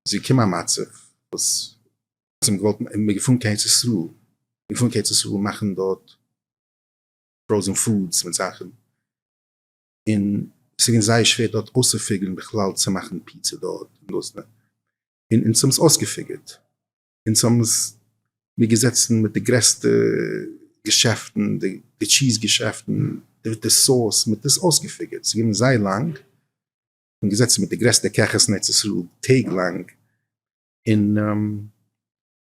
ס'איז געקומען א מצב וואס זיי האבן געוואלט, מ'איז געפארן קיין ארץ ישראל, מ'איז געפארן קיין ארץ ישראל מאכן דארט frozen foods מיט זאכן, און ס'איז געווען זייער שווער דארט אויסצו figure ן בכלל צו מאכן פיצא דארט, און דאס און אונז האבן עס אויסגע figure ט. אונז האבן עס מיר געזעצן מיט די גרעסטע געשעפטן, די cheese געשעפטן, די sauce, מ'האט עס אויסגע figure ט, ס'איז געווען זייער לאנג, און געזעצן מיט די גרעסטע קעכערס אין ארץ ישראל טעג לאנג, און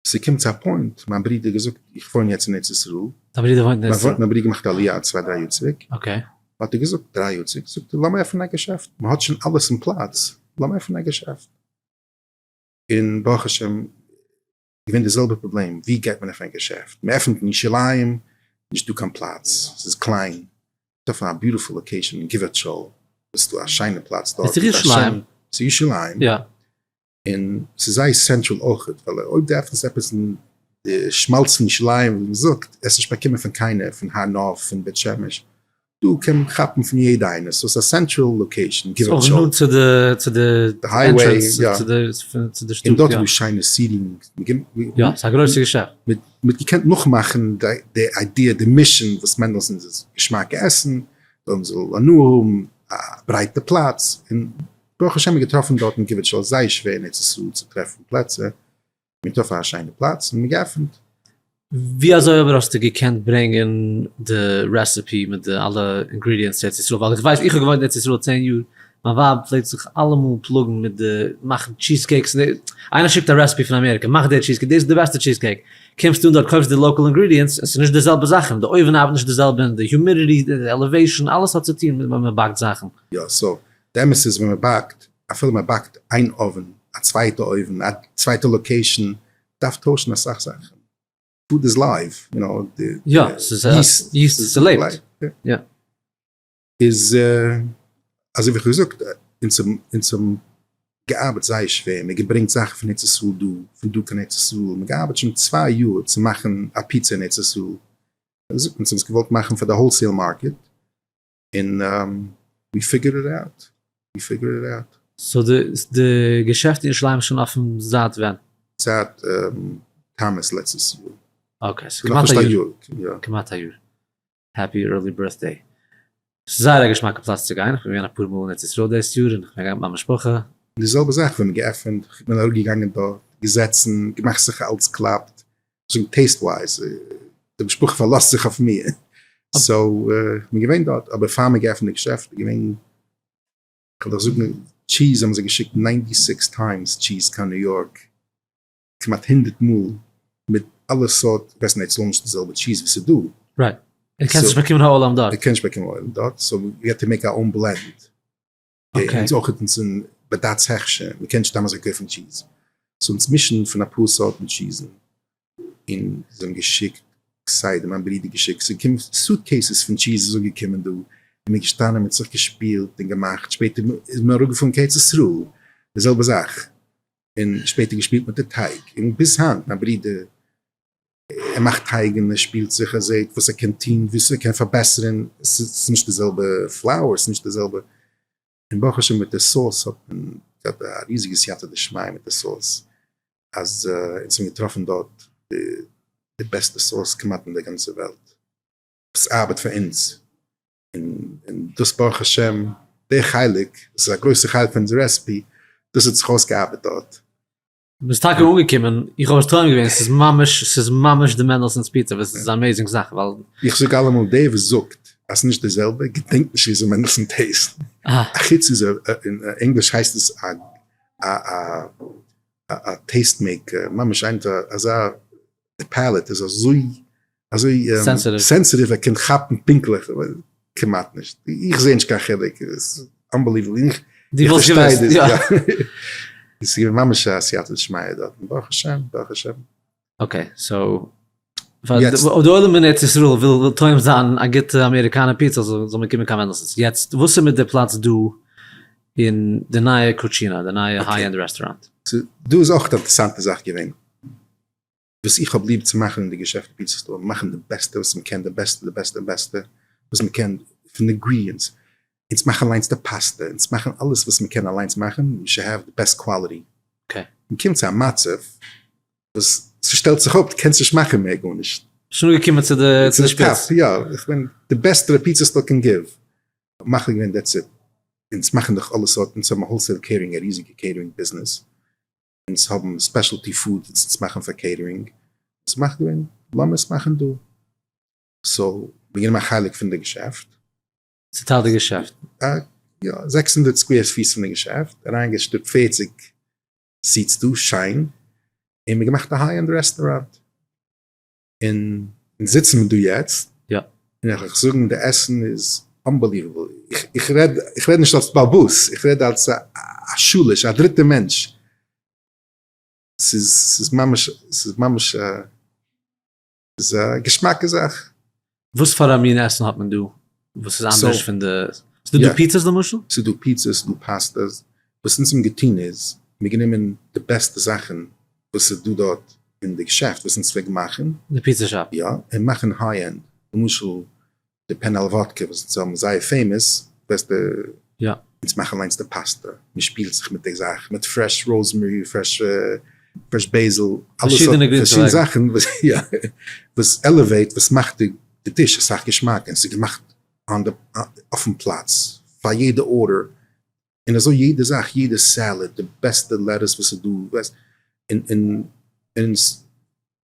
ס'קומט צו א point, מיין ברודער האט געזאגט איך וואוין יעצט אין ארץ ישראל, דיין ברודער וואוינט אין ארץ ישראל? מיין ברודער געמאכט עליה צוויי דריי יאר צוריק, okay. האט ער געזאגט, דריי יאר צוריק, זאגט ער לאמיר עפענען א געשעפט, מ'האט שוין אלעס אין פלאץ, לאמיר עפענען א געשעפט. און ברוך השם געווען די זעלבע פראבלעם, ווי גייט מען עפענען א געשעפט? מען עפענט אין ירושלים, נישט דא קיין פלאץ, ס'איז קליין, דארף מען א beautiful location אין גבעת שאול, דאס איז דא א שיינע פלאץ דארט, איז ירושלים? ס'איז ירושלים, יא. און ס'איז זייער central אויכעט, ווייל אויב דו עפענסט עפעס אין די שמאלץ פון ירושלים ווי מען זאגט, עסט נישט באקומען פון קיינער, פון הר נוף, פון בית שמש, דא קען מען כאפן פון יעדע איינער, so ס'איז א central location, ס'איז אויך נאנט צו די צו די entrance צו די צו די שטאט, און דארט איז דא שיינע seating, יא, ס'איז א גרויסע געשעפט. מ'האט געקענט נאכמאכן די idea, די mission וואס מענדלסאן איז געשמאקע עסן, די עולם זאל הנאה האבן, א ברייטע פלאץ, און ברוך השם מ'האט געטראפן דארט אין גבעת שאול, זייער שווער אין ארץ ישראל צו טרעפן פלעצער, מ'האט געטראפן א שיינע פלאץ און מ'האט געעפנט. ווי אזוי אבער האסטו געקענט ברענגען די recipe מיט די אלע ingredients צו ארץ ישראל? ווייל איך ווייס, איך האב געוואוינט אין ארץ ישראל צען יאר, מיין ווייב פלעגט זיך אלעמאל פלאגן מיט די מאכן cheese cakes, איינער שיקט א recipe פון אמעריקע, מאך די cheese cake, דאס איז די בעסטע cheese cake, קומסטו אן דארט קויפסט די local ingredients, און ס'איז נישט די זעלבע זאכן, די אויווען ארבעט נישט די זעלבע, און די humidity, די elevation, אלעס האט צו טון מיט ווען מ'באקט זאכן. יא, so די אמת איז ווען מ'באקט, אפילו מ'באקט איין אויווען, א צווייטע אויווען, א צווייטע location, דארף טוישן אסאך זאכן. food is live, you know, די יא, ס'איז א yeast, ס'לעבט. יא. איז אזוי ווי איך האב געזאגט, אונז האבן אונז האבן געארבעט זייער שווער, מ'האט געברענגט זאכן פון ארץ ישראל דא, פון דא קיין ארץ ישראל, מ'האט געארבעט שוין צוויי יאר צו מאכן א פיצא אין ארץ ישראל, אונז האבן עס געוואלט מאכן פאר די wholesale market, און we figured it out, we figured it out. so די געשעפט אין ירושלים איז שוין אפן זייט ווען? זייט תמוז לעצטעס יאר. okay, ס'איז כמעט א יאר. כמעט א יאר. happy early birthday. ס'איז זייער א געשמאקע פלאץ צו גיין, כ'בין געווען אפאר מאל אין ארץ ישראל דאס יאר און כ'בין געגאנגען מיט מיין משפחה. די זעלבע זאך ווען מ'געעפענט, כ'בין אראפגעגאנגען דארט, געזעצן, געמאכט זיכער אלץ קלאפט, זאגן taste wise, די משפחה פארלאזט זיך אויף מיר, so כ'בין געווען דארט, אבער פאר מ'האט געעפנט די געשעפט איז געווען, כ'וועל דיך זאגן, cheese האבן זיי געשיקט ninety six times cheese קיין ניו יארק, כמעט הונדערט מאל, מיט אלע סארט, ווייסט אין ארץ ישראל נישט די זעלבע cheese ווי ס'איז דא. right, און קענסט נישט באקומען העולם דארט. דו קענסט נישט באקומען העולם דארט, so we had to make our own blend. okay. אונז אויך אונז אין. בד"ץ הכשר, מען קען נישט סתם אזוי קויפן cheese, so אונז מישן פון אפאר סארטן cheese ן, און זיי האבן געשיקט כסדר, מיין ברודער געשיקט, ס'איז געקומען suitcases פון cheese איז אנגעקומען דא, און מ'איז געשטאנען מ'האט זיך געשפילט און געמאכט, שפעטער איז מען אראפגעפארן קיין ארץ ישראל, די זעלבע זאך, און שפעטער געשפילט מיט די טייג, און ביז היינט מיין ברודער ער מאכט טייגן, ער שפילט זיך, ער זעט וואס ער קען טון, וואס ער קען פארבעסערן, ס'איז נישט די זעלבע flour, ס'איז נישט די זעלבע, און ברוך השם מיט די sauce האט מען געהאט א ריזיגע סייעתא דשמיא מיט די sauce, אז אונז האבן געטראפן דארט די בעסטע sauce כמעט אין די גאנצע וועלט, וואס ארבעט פאר אונז, און דאס ברוך השם די חלק, וואס איז א גרויסע חלק פון אונזער recipe, דאס האט זיך אויסגעארבעט דארט. ביסט טאקע אנגעקומען, איך האב עס טועם געווען, ס'איז ממש, ס'איז ממש די מענדעלסאן'ס פיצא, וואס איז א amazing זאך, ווייל. איך זאג אלעמאל דער וואס זאגט אז ס'נישט די זעלבע, געדענקט נישט וויאזוי מענדעלסאן taste, אחוץ איז אין ענגליש הייסט עס א א taste maker, ממש איינער אזא די palate איז אזוי אזוי sensitive ער קען כאפן פונקטליך, כמעט נישט, איך זעה נישט קיין חילוק, עס איז unbelievable, איך פארשטיי דאס, יא, עס איז געווען ממש א סייעתא דשמיא דארטן, ברוך השם, ברוך השם. okay, so, פאר די עולם אין ארץ ישראל וויל טועם זיין א גוטע אמעריקאנע פיצא זאל מען קומען קיין מענדלסאנס, יעצט וואס איז מיט די פלאץ דא אין די נייע קוטשינא, די נייע high end רעסטוראנט? דא איז אויך א אינטערעסאנטע זאך געווען, וואס איך האב ליב צו מאכן אין די געשעפט פיצא store, מאכן די בעסטע וואס מען קען, די בעסטע, די בעסטע, בעסטע וואס מען קען פון די ingredients, אונז מאכן אליינס די פאסטע, אונז מאכן אלעס וואס מען קען אליינס מאכן, we should have the best quality. מען קומט צו א מצב וואס ס'שטעלט זיך אפ, דו קענסט נישט מאכן מער גארנישט. שוין אנגעקומען צו די שפיץ. יא, איך מיין די בעסטע פיצא store קען give, מחליט געווען that's it, אונז מאכן דאך אלע סארטן, אונז האבן א wholesale catering, א ריזיגע catering ביזנעס, אונז האבן specialty food וואס אונז מאכן פאר catering, אונז מאכט געווען לאמיר עס מאכן דא, so מיר גענומען א חלק פון די געשעפט. צוטיילט די געשעפט. יא, 600 square פיס פון די געשעפט, אריינגעשטופט 40 seats דא, שיין, און מיר געמאכט א high end רעסטוראנט, און אונז זיצן מיר דא יעצט, און איך וועל זאגן די עסן איז unbelievable, איך רעד איך רעד נישט אלס באלבאס, איך רעד אלס א שליש, א דריטע מענטש, ס'איז ס'איז ממש ס'איז ממש ס'איז א געשמאקע זאך. וואס פאר א מין עסן האט מען דא וואס איז אנדערש פון די, ס'איז דא דא פיצאס למשל? ס'איז דא פיצאס, ס'איז דא פאסטעס, וואס אונז האבן געטון איז, מיר גענומען די בעסטע זאכן וואס איז דא דארט אין די געשעפט וואס אונז פלעגן מאכן, די פיצא shop. יא, און מאכן high end, למשל די penne alla vodka וואס אונז האבן זייער famous, ווייסט די, יא. אונז מאכן אליינס די פאסטע, מען שפילט זיך מיט די זאך, מיט fresh rosemary, fresh fresh basil, אלע סארטן פארשידענע זאכן וואס יא, וואס elevate, וואס מאכט די דיש אסאך געשמאק, און ס'איז געמאכט אן די אויפן פלאץ, פאר יעדע order, און אזוי יעדע זאך, יעדע salad, די בעסטע lettuce וואס איז דא, ווייסט, און און אונז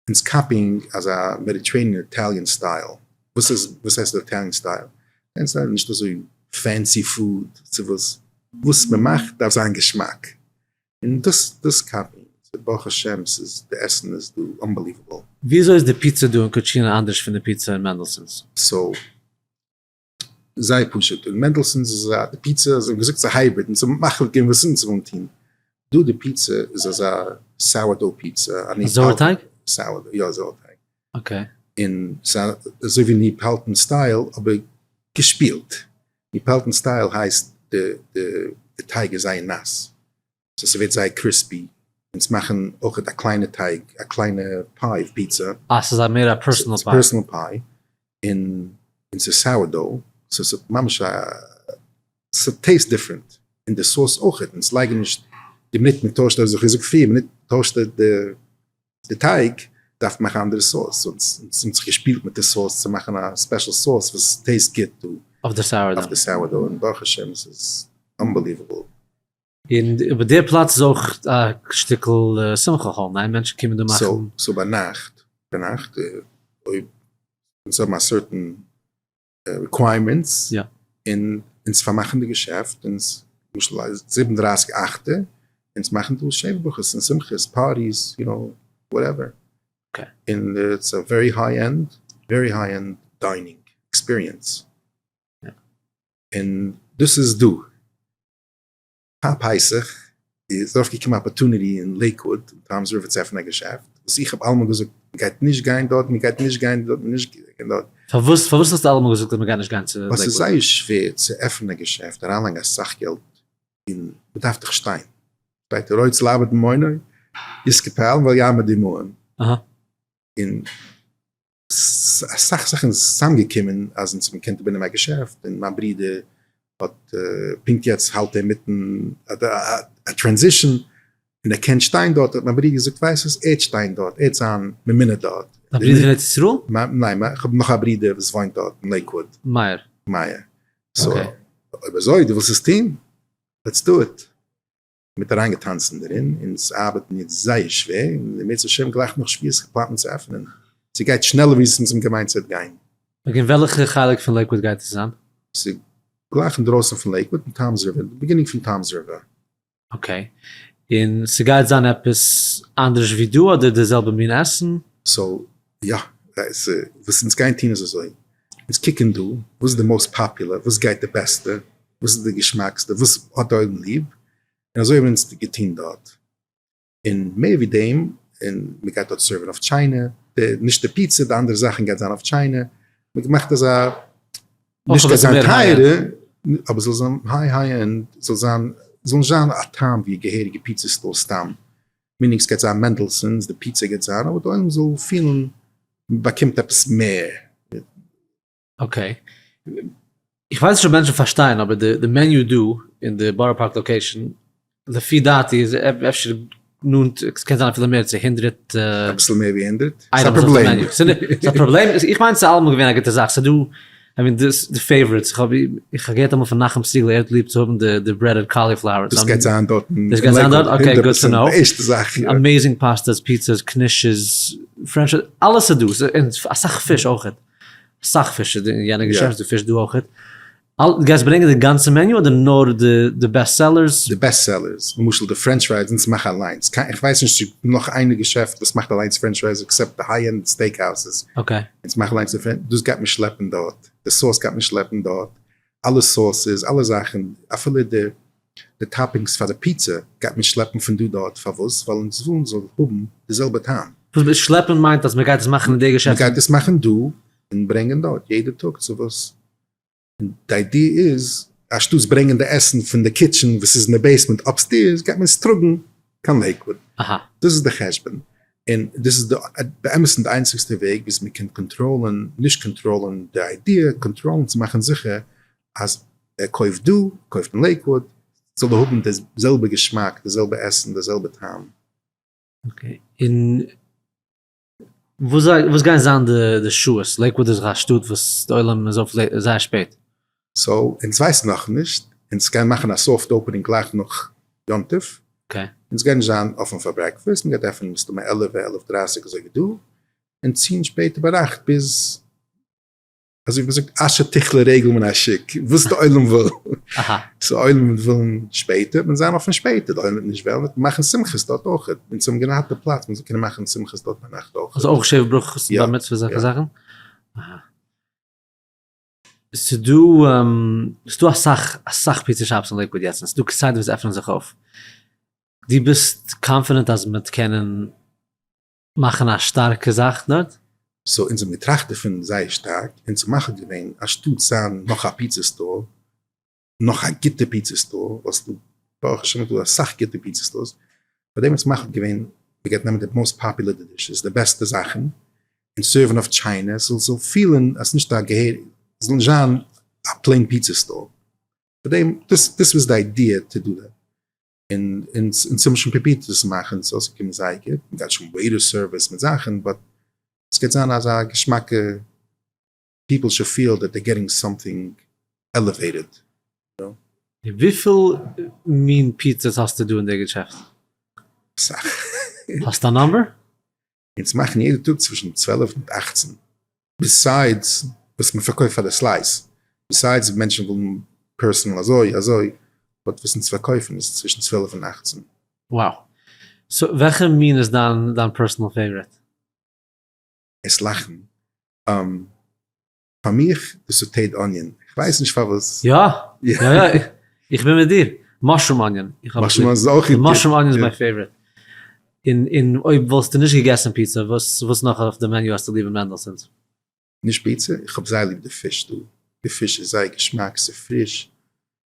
אונז copying אזא Mediterranean Italian style, וואס איז וואס הייסט Italian style? Italian style איז נישט אזוי fancy food צו וואס, וואס מען מאכט דארף זיין געשמאק, און דאס דאס copying, ברוך השם ס'איז די עסן איז דא unbelievable. וויאזוי איז די פיצא דא אין קוטשינא אנדערש פון די פיצא אין מענדלסאנס? so זייער פשוט, אין מענדלסאנס איז א די פיצא אזוי ווי געזאגט ס'איז א hybrid און ס'האט מחליט געווען וואס אונז ווילן טון, דא די פיצא איז אזא sourdough פיצא, א זויער טייג? sourdough, יא זויער טייג. okay. און ס'איז אזוי ווי Neapolitan style אבער געשפילט, Neapolitan style הייסט די די טייג איז זייער נאס, so ס'ווערט זייער crispy, אונז מאכן אויכעט א קליינע טייג, א קליינע pie פיצא. אה ס'איז א מער א personal pie. personal pie, און און ס'איז sourdough, so ס'האט ממש א, ס' taste different, און די sauce אויכעט, אונז לייגן נישט די מינוט מען טוישט אזוי ווי געזאגט פריער, מינוט טוישט די די טייג, דארף מען מאכן א אנדערע sauce, אונז האבן זיך געשפילט מיט די sauce צו מאכן א special sauce וואס taste גוט דא. אויף די sourdough. אויף די sourdough, און ברוך השם ס'איז unbelievable. און אבער דער פלאץ איז אויך א שטיקל שמחה hall, ניין? מענטשן קומען דא מאכן. so ביינאכט, ביינאכט אויב אונז האבן א certain requirements, און אונז פארמאכן די געשעפט, אונז למשל זיבן דרייסיג אכטע, אונז מאכן דא שבע ברכות און שמחות, parties, you know, whatever. און it's a very high end, very high end dining experience. און דאס איז דא. פאר פסח איז ארויף געקומען א opportunity אין לעיקוואוד אין טאמס ריווער צו עפענען א געשעפט, וואס איך האב אלעמאל געזאגט מען גייט נישט גיין דארט, מען גייט נישט גיין דארט, מען נישט גיין דארט. פארוואס פארוואס האסטו אלעמאל געזאגט אז מען גייט נישט גיין צו ווייל ס'איז לעיקוואוד? זייער שווער צו עפענען א געשעפט, אריינלייגן אסאך געלט, און מען דארף דאך שטיין, שטייט הרוצה לאבד ממונו יזכה פעלים ואל יעמוד עמהם, און אסאך זאכן איז צוזאמגעקומען אז אונז האבן געקענט איבערנעמען א געשעפט, און מיין ברודער האט פונקט יעצט האלט ער אינמיטן א transition און ער קען שטיין דארט, האט מיין ברודער געזאגט ווייסט וואס, ער וועט שטיין דארט, ער וועט זיין ממונה דארט. דיין ברודער אין ארץ ישראל? ניין, איך האב נאך א ברודער וואס וואוינט דארט אין לעיקוואוד. מאיר. מאיר. so אויב אזוי דו ווילסט עס טון, let's do it. מ'האט אריינגעטאנצן דערין, אונז ארבעטן יעצט זייער שווער, און אם ירצה השם גלייך נאך שבועות פלאנט מען צו עפענען, ס'גייט שנעלער ווי אונז האבן געמיינט ס'וועט גיין. okay, אין וועלכע חלק פון לעיקוואד גייט עס זיין? ס'איז גלייך אינדרויסן פון לעיקוואד אין טאמס ריווער, די beginning פון טאמס ריווער. okay, און ס'גייט זיין עפעס אנדערש ווי דא אדער די זעלבע מין עסן? so יא, וואס אונז גייען טון איז אזוי, אונז קוקן דא וואס איז די most popular, וואס גייט די בעסטע, וואס איז די געשמאקסטע, וואס האט די עולם ליב, און אזוי האבן אונז געטון דארט. און מער ווי דעם, און מען גייט דארט serve ן אויף china, די, נישט די פיצא, די אנדערע זאכן גייט זיין אויף china, מען האט געמאכט אזא, נישט גייט זיין טייערע, אבער זאל זיין high high end, זאל זיין, זאל נישט זיין א טעם ווי א געהעריגע פיצא store סתם, meaning סגייט זיין מענדלסאנס, די פיצא גייט זיין, אבער די עולם זאל פילן מען באקומט עפעס מער. okay. איך ווייס נישט אויב מענטשן פארשטייען אבער די menu דא אין די בארא פארק location לפי דעתי איז אפשר נאנט, ס'קען זיין אפילו מער צו הונדרעט. אביסל מער ווי הונדרעט? ס'איז א פראבלעם. ס'איז א פראבלעם? איך מיין ס'איז אלעמאל געווען א גוטע זאך, ס'איז דא, I mean די favorites, איך האב איך האב געהערט אמאל פון נחום סיגל ער האט ליב צו האבן די breaded cauliflower. דאס גייט זיין דארטן. דאס גייט זיין דארט? okay good to know. די ערשטע זאך. amazing pastas, פיצאס, knishes, french, אלעס איז דא, און אסאך פיש אויכעט. אסאך פיש איז אין יענע געשעפט, די פיש דא אויכעט. דו גייסט ברענגען די גאנצע menu אדער נאר די best sellers? די best sellers, למשל די french fries אונז מאכן אליינס, איך ווייס נישט צו נאך איינע געשעפט וואס מאכט אליינס french fries except די high end steak houses, אונז מאכן אליינס די french, דאס גייט מען שלעפן דארט, די sauce גייט מען שלעפן דארט, אלע sauces, אלע זאכן, אפילו די די toppings פאר די פיצא גייט מען שלעפן פון דא דארט, פארוואס? ווייל אונז ווילן זאל האבן די זעלבע טעם. וואס שלעפן מיינט אז מען גייט עס מאכן אין די געשעפטן? מען גייט עס מאכן דא און ברענגען דארט יעדע טאג צו וואס? און די idea איז אנשטאטס ברענגען די עסן פון די kitchen וואס איז אין די basement upstairs גייט מען עס טראגן קיין לעיקוואד. דאס איז די חשבון. און דאס איז באמת די איינציגסטע וועג וואס מען קען קאנטראלען, נישט קאנטראלען די idea, קאנטראלען צו מאכן זיכער אז ער קויפט דא, קויפט אין לעיקוואוד, זאל ער האבן די זעלבע געשמאק, די זעלבע עסן, די זעלבע טעם. okay, און וואס וואס גייען זיין די שעות? לעיקוואוד איז דאך א שטאט וואס די עולם איז אויף זייער שפעט. so, אונז ווייסן נאכנישט, אונז גייען מאכן א soft opening גלייך נאך יום טוב, אונז גייען נישט זיין אפען פאר breakfast, מען גייט עפענען מסתמא עלעווע, עלעף דרייסיג אזוי ווי דא, און ציען שפעטער ביינאכט ביז אזוי ווי מ'זאגט אשר תכלה רגל מן השוק, וואס די עולם וויל, so עולם וועט ווילן שפעטער, וועט מען זיין אפען שפעטער, די עולם וועט נישט וועלן וועט מען מאכן שמחות דארט אויך, אונז האבן געהאט די פלאץ מען זאל קענען מאכן שמחות דארט ביינאכט אויך. אזוי אויך שבע ברכות און בר מצוה אזעלכע זאכן? ס'דא ס'דא אסאך אסאך pizza shops אין לעיקוואד יעצט, און ס'דא כסדר וואס עפענען זיך אויף, דו ביסט confident אז מ'וועט קענען מאכן א שטארקע זאך דארט? so אונז האבן געטראכט דערפון זייער שטארק, אונז האבן מחליט געווען אנשטאט זיין נאך א פיצא store, נאך א גוטע פיצא store, ווייל ס'דא ברוך השם איז דא אסאך גוטע פיצא stores, פאר דעם אונז מחליט געווען מ'גייט נעמען די most popular dishes, די בעסטע זאכן, און serve ן אויף china, ס'זאל זאל פילן אז ס'נישט א געהער, ס'זאל נישט זיין א plain פיצא store, פאר דעם דאס דאס was די idea to do that. און אונז האבן שוין פרובירט עס צו מאכן, ס'איז אויסגעקומען זייער גוט, מען גייט שוין waiter service מיט זאכן, but עס גייט זיין אזא געשמאקע, people should feel that they're getting something elevated. וויפיל מין פיצאס האסטו דא אין די געשעפט? אסאך. האסט א number? אונז מאכן יעדע טאג צווישן 12 און 18, besides וואס מען פארקויפט פאר די slice, besides מענטשן ווילן personal אזוי אזוי, but וואס אונז פארקויפן איז צווישן 12 און 18. Wow. so וועלכע מין איז דיין דיין personal favorite? עס לאכן. פאר מיך די sauteed onion, איך ווייס נישט פארוואס. יא! יא יא! איך בין מיט דיר. Mushroom onion. איך האב mushroom onion איז אויך גוט. Mushroom onion איז מיין favorite. און און אויב וואלסטו נישט געגעסן פיצא, וואס וואס נאך אויף די menu האסטו ליב אין Mendelssohn's? נישט פיצא, איך האב זייער ליב די פיש דא. די פיש איז זייער געשמאק, ס'איז פריש,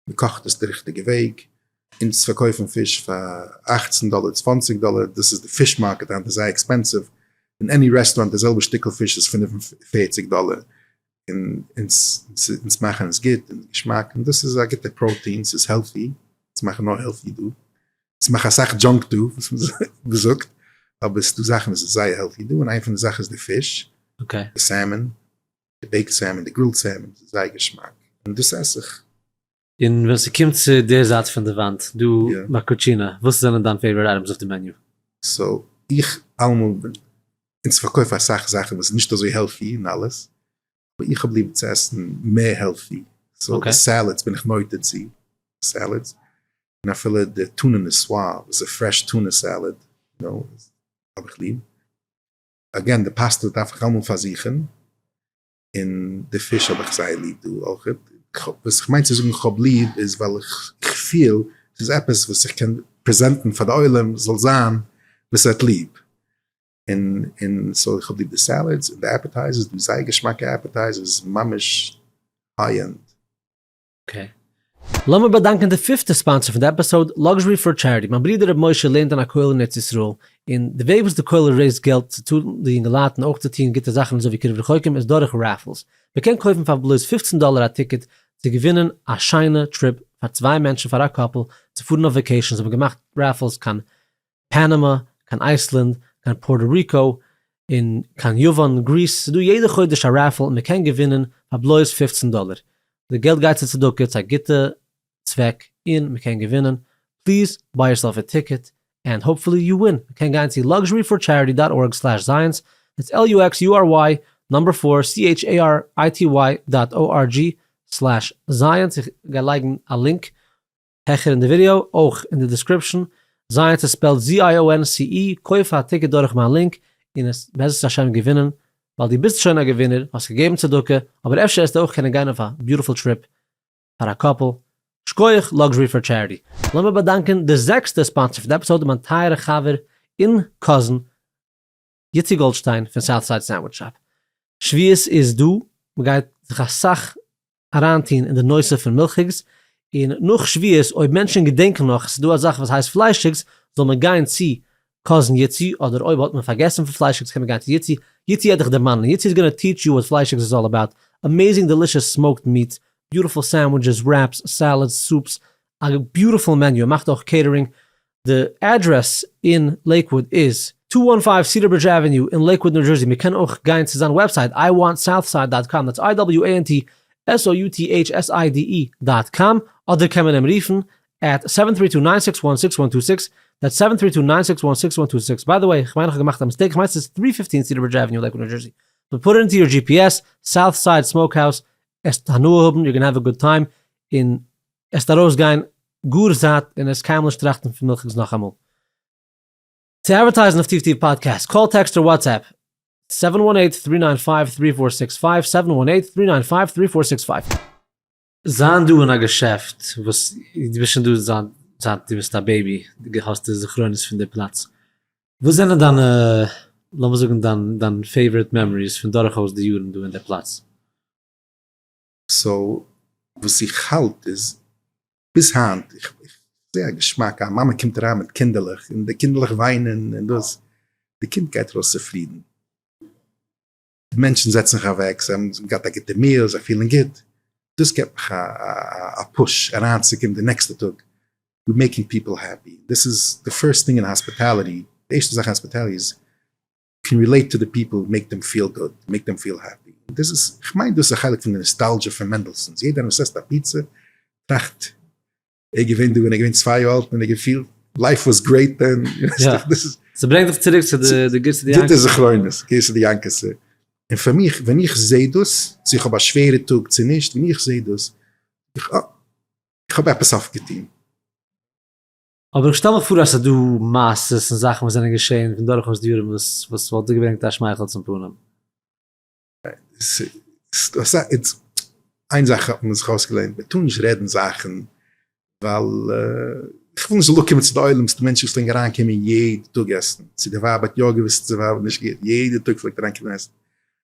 מ'קאכט עס די ריכטיגע וועג. אונז פארקויפן פיש פאר 18 דאלער, 20 דאלער, דאס איז די fish market היינט איז זייער expensive. אין any restaurant די זעלבע שטיקל פיש איז 45 דאלער. און אונז מאכן עס גוט און געשמאק, און דאס איז א גוטע protein, ס'איז healthy, אונז מאכן נאר healthy דא, אונז מאכן אסאך junk דא, וואס מ'זאגט, אבער ס'איז דא זאכן וואס איז זייער healthy דא, און איין פון די זאכן איז די פיש, די salmon, די baked salmon, די grilled salmon, ס'איז זייער געשמאק, און דאס עס איך. און ווען ס'קומט צו די זייט פון די וואנט דא ביי קוטשינא, וואס זענען דיין favorite items אויף די menu? So, איך אלעמאל בין, אונז פארקויף אסאך זאכן וואס איז נישט אזוי healthy און אלעס, אבער איך האב ליב צו עסן מער healthy, so די salads בין איך נוטה צו salads, און אפילו די tuna niçoise וואס איז fresh tuna salad, האב איך ליב. Again די פאסטע דארף איך אלעמאל פארזוכן. און די פיש האב איך זייער ליב דא אויך. וואס איך מיין צו זאגן איך האב ליב איז ווייל איך פיל ס'איז עפעס וואס איך קען present ן פאר די עולם זאל זיין וואס ער האט ליב. און און so איך האב ליב די salads און די appetizers, דא זייער געשמאקע appetizers ממש high end. Okay. לאמיר באדאנקען די פיפטע sponsor פון די episode, Luxury for Charity. מיין ברודער ר' משה לערנט אין א כולל אין ארץ ישראל, און די וועג וואס די כולל raise ט געלט צו צאלן די יונגעלייט און אויך צו טון גוטע זאכן אזוי ווי קירוב רחוקים איז דורך raffles. מען קען קויפן פאר בלויז 15 דאלער א ticket צו געווינען א שיינע trip פאר צוויי מענטשן פאר א couple צו פארן אויף vacation. זיי האבן געמאכט raffles קיין פאנאמא, קיין אייסלענד, קיין פארטא ריקא, און קיין יוון, Greece, ס'איז דא יעדע חודש א raffle און מ'קען געווינען פאר בלויז 15 דאלער. די געלט גייט צו צדקה, צו א גוטע צוועק, און מ'קען געווינען. Please buy yourself a ticket and hopefully you win. מ'קען גיין צו luxuryforcharity dot org slash zionce, that's L-U-X-U-R-Y number four C-H-A-R-I-T-Y dot O-R-G slash zionce, איך גיי לייגן א link העכער אין די ווידעא, אויך אין די description, Zionce איז spelled Z-I-O-N-C-E, קויף א ticket דורך מיין link און עס בעזרת השם געווינען, ווייל דו ביסט שוין א געווינער, האסט געגעבן צדקה, אבער אפשר עסטו אויך קענען גיין אויף א beautiful trip פאר א couple. שקויעך Luxury for Charity. לאמיר באדאנקען די זעקסטע sponsor פון די episode מיין טייערע חבר און cousin יצי גאלדשטיין פון Southside Sandwich Shop. שביעות איז דא, מ'גייט זיך אסאך אריינטוהן אין די נושא פון מילכיגס, און נאך שביעות אויב מענטשן געדענקן נאך עס איז דא א זאך וואס הייסט פליישיגס זאל מען גיין צו cousin יצי, אדער אויב האט מען פארגעסן פון פליישיגס קען מען גיין צו יצי, יצי העט דיך דערמאנען, יצי is gonna teach you what פליישיגס is all about, amazing delicious smoked meats, beautiful sandwiches, wraps, salads, soups, א beautiful menu, ער מאכט אויך catering, די אדרעס אין לעיקוואוד איז, two one five Cedar Bridge Avenue אין לעיקוואוד ניו דזשערסי, מען קען אויך גיין צו זיין website I want Southside dot com, that's I W A N T S O U T H S I D E dot com, אדער קען מען אים רופן at seven three two nine six one six one two six, that's seven three two nine six one six one two six, by the way, כ'מיין איך האב געמאכט א mistake, כ'מיין ס'איז three fifteen Cedar Bridge Avenue לעיקוואוד ניו דזשערסי, but put it into your GPS, Southside Smokehouse, עסט הנאה האבן, you're gonna have a good time, און עסט ארויסגיין גאר זאט און עסט קיינמאל נישט טראכטן פון מילכיגס נאכאמאל. צו advertise ן אויף טיף טיף פאדקעסט, call text אר WhatsApp, seven one eight three nine five three four six five, seven one eight three nine five three four six five. זיין דא אין א געשעפט וואס דו ביסט שוין דא זייט זייט דו ביסט א baby, דו האסט די זכרונות פון די פלאץ, וואס זענען דיינע, לאמיר זאגן דיין דיין favorite memories פון דורכאויס די יארן דא אין די פלאץ? So וואס איך האלט איז ביז היינט איך זעה א געשמאק א מאמע קומט אריין מיט קינדערלעך און די קינדערלעך וויינען און דאס די קינד גייט ארויס צופרידן די מענטשן זעצן זיך אוועק זיי האבן געהאט א גוטע meal זיי פילן גוט דאס געבט מיך א push אריינצוקומען די נעקסטע טאג we making people happy דאס איז די first thing אין hospitality די ערשטע זאך אין hospitality איז can relate to the people, make them feel good, make them feel happy. דאס איז, כ'מיין דאס איז א חלק פון די נאסטאלגיע פון Mendelssohn's, יעדער וואס עסט א פיצא טראכט ער איז געווען דא ווען ער איז געווען צוויי יאר אלט און ער געפילט life was great then, ס'ברענגט דיך צוריק צו די גירסא דיענקעסע. גוטע זכרונות, גירסא דיענקעסע. און פאר מיך ווען איך זע דאס, צו איך האב א שווערע טאג צו נישט, ווען איך זע דאס, איך אה, איך האב עפעס אויפגעטון. אבער איך שטעל מיך פאר אז ס'איז דא מעשות און זאכן וואס זענען געשען פון דורכאויס די יארן וואס וואס וואלט דיר געברענגט א שמייכל צום פנים. איין זאך האט מען זיך אויסגעלערנט, מען טאר נישט רעדן זאכן. ווייל איך וויל נישט זאל אנקומען צו די עולם, ס'דא מענטשן וואס פלעגן אריינקומען יעדע טאג עסן, צו די ווייב האט יא געוואוסט צו די ווייב האט נישט געוואוסט, יעדע טאג פלעגט אריינקומען עסן,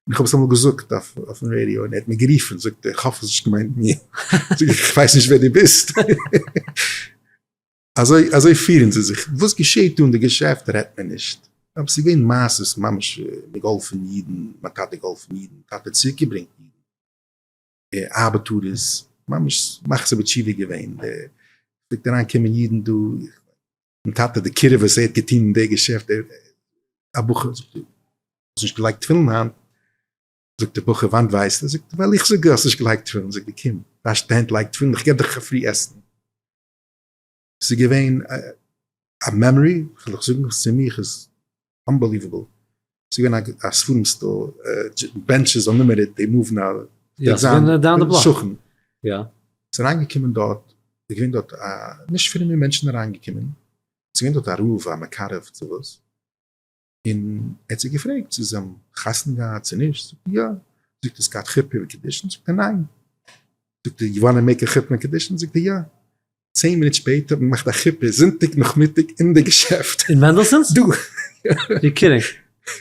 און איך האב עס אמאל געזאגט אויפן רעדיא און ער האט מיר גערופן, זאגט ער, איך האף האסט נישט געמיינט מיר, זאג איך, איך ווייס נישט ווער דו ביסט. אזוי אזוי פירן זיי זיך, וואס געשעהט דא אין די געשעפט רעדט מען נישט, אבער ס'איז געווען מעשות ממש געהאלפן אידן, מיין טאטע געהאלפן אידן, טאטע צוריק געברענגט אידן, ארבעטארערס, ממש מחזיר בתשובה געווען, פלעגט אריין קומען אידן דא, מיין טאטע די קירוב וואס ער האט געטון אין די געשעפט, א בחור זאגט האסט נישט געלייגט תפילין היינט? זאגט דער בחור וואנט ווייסטו? זאגט ער ווייל איך זאג דיר האסט נישט געלייגט תפילין, זאגט ער קום וואש די הענט לייג תפילין איך געב דיך א free עסן. ס'איז געווען א memory, כ'וועל דיך זאגן וואס צו מיך איז unbelievable, ס'איז געווען א ספרים store, Benches Unlimited, they move now, יא, ס'איז געווען down the block. שכן. יא. ס'איז אריינגעקומען דארט, איז געווען דארט א, נישט פרומע מענטשן אריינגעקומען, ס'איז געווען דארט א רב א מקרב צו וואס, און ער האט זיי געפרעגט צו זיי האבן חתונה געהאט צו נישט, זאגט ער יא, זאגט ער ס'געהאט חופה וקידושין, זאגט ער ניין, זאגט ער you wanna make a חופה און קידושין, זאגט ער יא, צען מינוט שפעטער האט מען געמאכט א חופה זונטאג נאכמיטאג אין די געשעפט. אין מענדלסאנס? דא. You're kidding.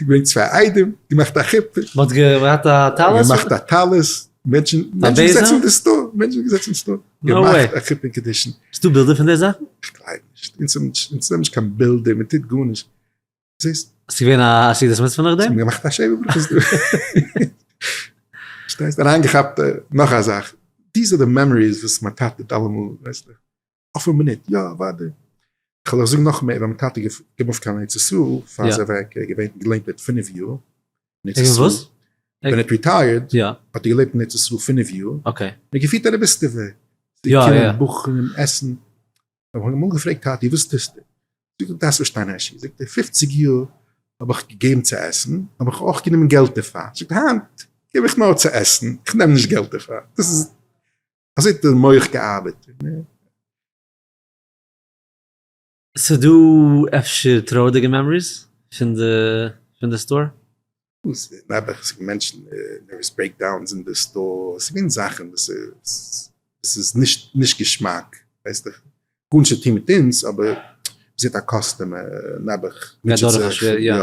געברענגט צוויי איידעם, געמאכט א חופה. מ'האט געהאט א טלית? געמאכט א טלית, מענטשן געזעצן אין די store, מענטשן געזעצן אין store, געמאכט א חופה און קידושין. ס'דא בילדער פון די זאכן? איך גלייב נישט, אונז נעמען נישט קיין בילדער, מ'טוט גארנישט. זעסט? ס'איז געווען א סעודת מצוה נאכדעם? מ'האט געמאכט א שבע ברכות דא. שטייסט אריינגעכאפט נאך א זאך. These are the memories וואס מיין טאטע האט אלעמאל, ווייסטו, אויפן מינוט, יא אוודאי. כ'וועל דיך זאגן נאך מער, ווען מיין טאטע איז געמופט קיין ארץ ישראל, פאר זיין אוועק, ער האט געווען געלעבט דארט פינף יאר, אין ארץ ישראל. וואס? ווען ער האט retired, האט ער געלעבט אין ארץ ישראל פינף יאר, און ער האט געפירט א רביסטעווע, ס'קומען בחורים עסן, האב איך אמאל געפרעגט טאטי וואס טוסטו? זאגט ער דארפסט פארשטיין הערשי, זאגט ער פופציג יאר האב איך געגעבן צו עסן, האב איך אויך גענומען געלט דערפאר, זאגט ער היינט געב איך נאר צו עסן, איך נעם נישט געלט דערפאר, דאס איז אזוי האט דער מח געארבעט. ס'דא אפשר טרויערדיגע memories פון די פון די store? וואס נעבעך ס'געווען מענטשן nervous breakdowns אין די store, ס'געווען זאכן וואס איז נישט נישט געשמאק, ווייסט איך, גארנישט צו טון מיט אונז, אבער מ'זעט א customer נעבעך מוטשעט זיך, יא,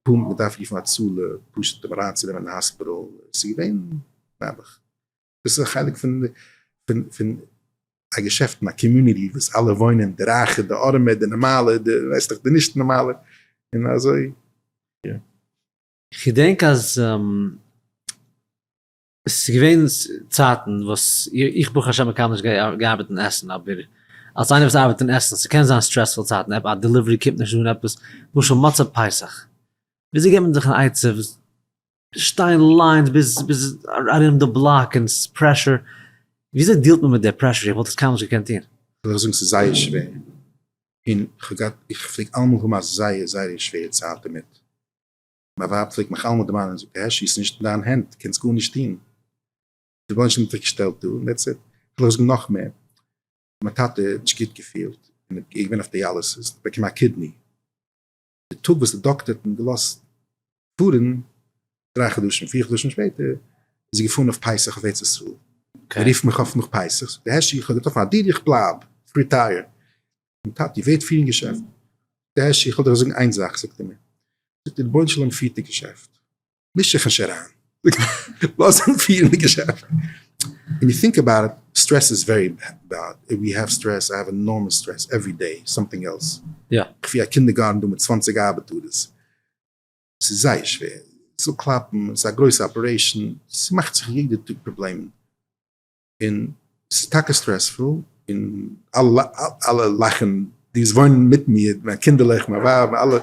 פונקט מ'דארף רופן הצלה פשוט אים אריינצונעמען אין האספיטאל, ס'געווען נעבעך. דאס איז א חלק פון פון פון א געשעפט אין א community וואס אלע וואוינען, די רייכע, די ארעמע, די נארמאלע, די ווייסט דאך די נישט נארמאלע, און אזוי יא. כ'געדענק אז ס'איז געווען צייטן וואס איך ברוך השם האב קיינמאל נישט געארבעט אין עסן, אבער אלס איינער וואס ארבעט אין עסן, ס'קען זיין stressful צייטן, א delivery קומט נישט אן עפעס, למשל מוצאי פסח, וויאזוי געבט מען זיך אן עצה שטיין lines ביז ביז ארום די בלאק און ס'איז pressure, וויאזוי deal ט מען מיט די pressure? איך וואלט עס קיינמאל נישט געקענט טון. כ'וועל דיך זאגן ס'איז זייער שווער, און כ'האב געהאט, איך פלעג אלעמאל האבן א זייער זייער שווערע צייט דערמיט, מיין ווייב פלעגט מיך אלעמאל דערמאנען, זאגט הערשי ס'איז נישט אין דיין הענט, קענסט גארנישט טון, די רבונו של עולם האט דיך געשטעלט דא און that's it, כ'וועל דיך זאגן נאך מער, מיין טאטע האט נישט גוט געפילט, און ער איז געווען אויף dialysis, באקומען א kidney, די טאג וואס די דאקטער האט אים געלאזט פארן, דריי חדשים פיר חדשים שפעטער, איז ער געפארן אויף פסח אויף ארץ ישראל, ער רופט מיך אויף נאך פסח, זאגט ער הערשי איך האב געטראפן א דירה איך בלייב, איך retire, און טאטי ווער וועט פירן געשעפט? זאגט ער הערשי איך וויל דיך זאגן איין זאך, זאגט ער מיר, זאגט ער רבונו של עולם פירט די געשעפט, מיש זיך נישט אריין, לאז אים פירן די געשעפט. און you think about it, stress is very bad, if we have stress, I have enormous stress every day, something else. איך פיר א קינדערגארטן דא מיט צוואנציג ארבעטארערס, ס'איז זייער שווער, ס'זאל קלאפן, ס'איז א גרויסע operation, ס'מאכט זיך יעדע טאג פראבלעמען. און ס'איז טאקע stressful, און אלע לאכן, די וואס וואוינען מיט מיר, מיין קינדערלעך, מיין ווייב, אלע,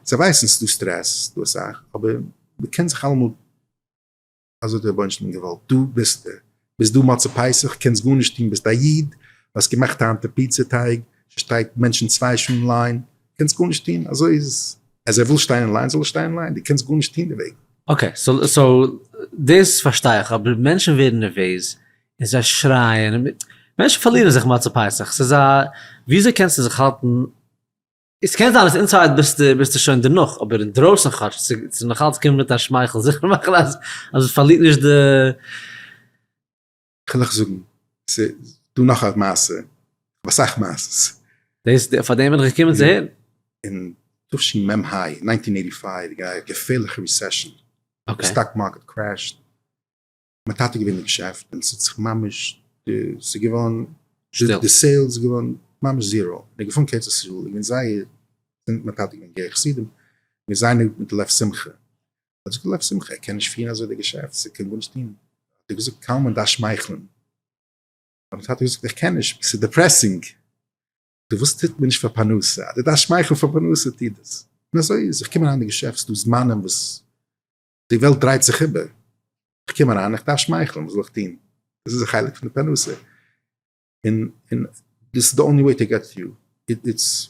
זיי ווייסן ס'איז דא סטרעס, ס'איז דא אסאך, אבער מ'קען זיך אלעמאל, אזוי האט דער רבונו של עולם געוואלט, דא ביסטו, ביסט דא מוצאי פסח, קענסט גארנישט טון, ביסט א איד, האסט געמאכט היינט די פיצא טייג, ס'שטייט מענטשן צוויי שעה אין line, קענסט גארנישט טון, אזוי איז עס, אז ער וויל שטיין אין line זאל ער שטיין אין line, דו קענסט גארנישט טון דערוועגן. Okay, so דאס פארשטיי איך, אבער מענטשן ווערן נערוועז און זיי שרייען, און מענטשן פארלירן זיך מוצאי פסח, ס'איז א, וויאזוי קענסטו זיך האלטן, עס קען זיין אז inside ביסטו ביסטו שוין דערנאך, אבער אינדרויסן כאטש צו צו נאכאלץ קומען מיט א שמייכל, זיכער מאכן אז אז עס פארלירט נישט די. כ'וועל דיך זאגן, ס'איז דא נאך א מעשה. כ'האב אסאך מעשות. דאס פאר דעם בין איך געקומען צו הערן. אין תשמ ה, 1985, איז געווען א געפערליכע recession, די stock market crashed, מיין טאטע איז געווען אין געשעפט און ס'האט זיך ממש, ס'איז געווארן, די sales איז געווארן ממש zero, און ער איז געפארן קיין ארץ ישראל, איז געווען זייער, זינט מיין טאטע איז געווען גער חסידים, געווען זייער נאנט מיט די לב שמחה, האט געזאגט לב שמחה ער קען נישט פירן אזוי די געשעפט, ס'קען גארנישט טון, האט ער געזאגט קלמן דארף שמייכלען, האט מיין טאטע געזאגט איך קען נישט, ס'איז depressing, דו וואס טוט מען נישט פאר פרנסה, אז דו דארפסט שמייכלען פאר פרנסה טו דאס, און אזוי איז, איך קום אריין אין די געשעפט ס'איז דא זמנים וואס די וועלט דרייט זיך איבער, איך קום אריין איך דארף שמייכלען וואס זאל איך טון, דאס איז א חלק פון די פרנסה, און און דאס איז די only way to get through, it's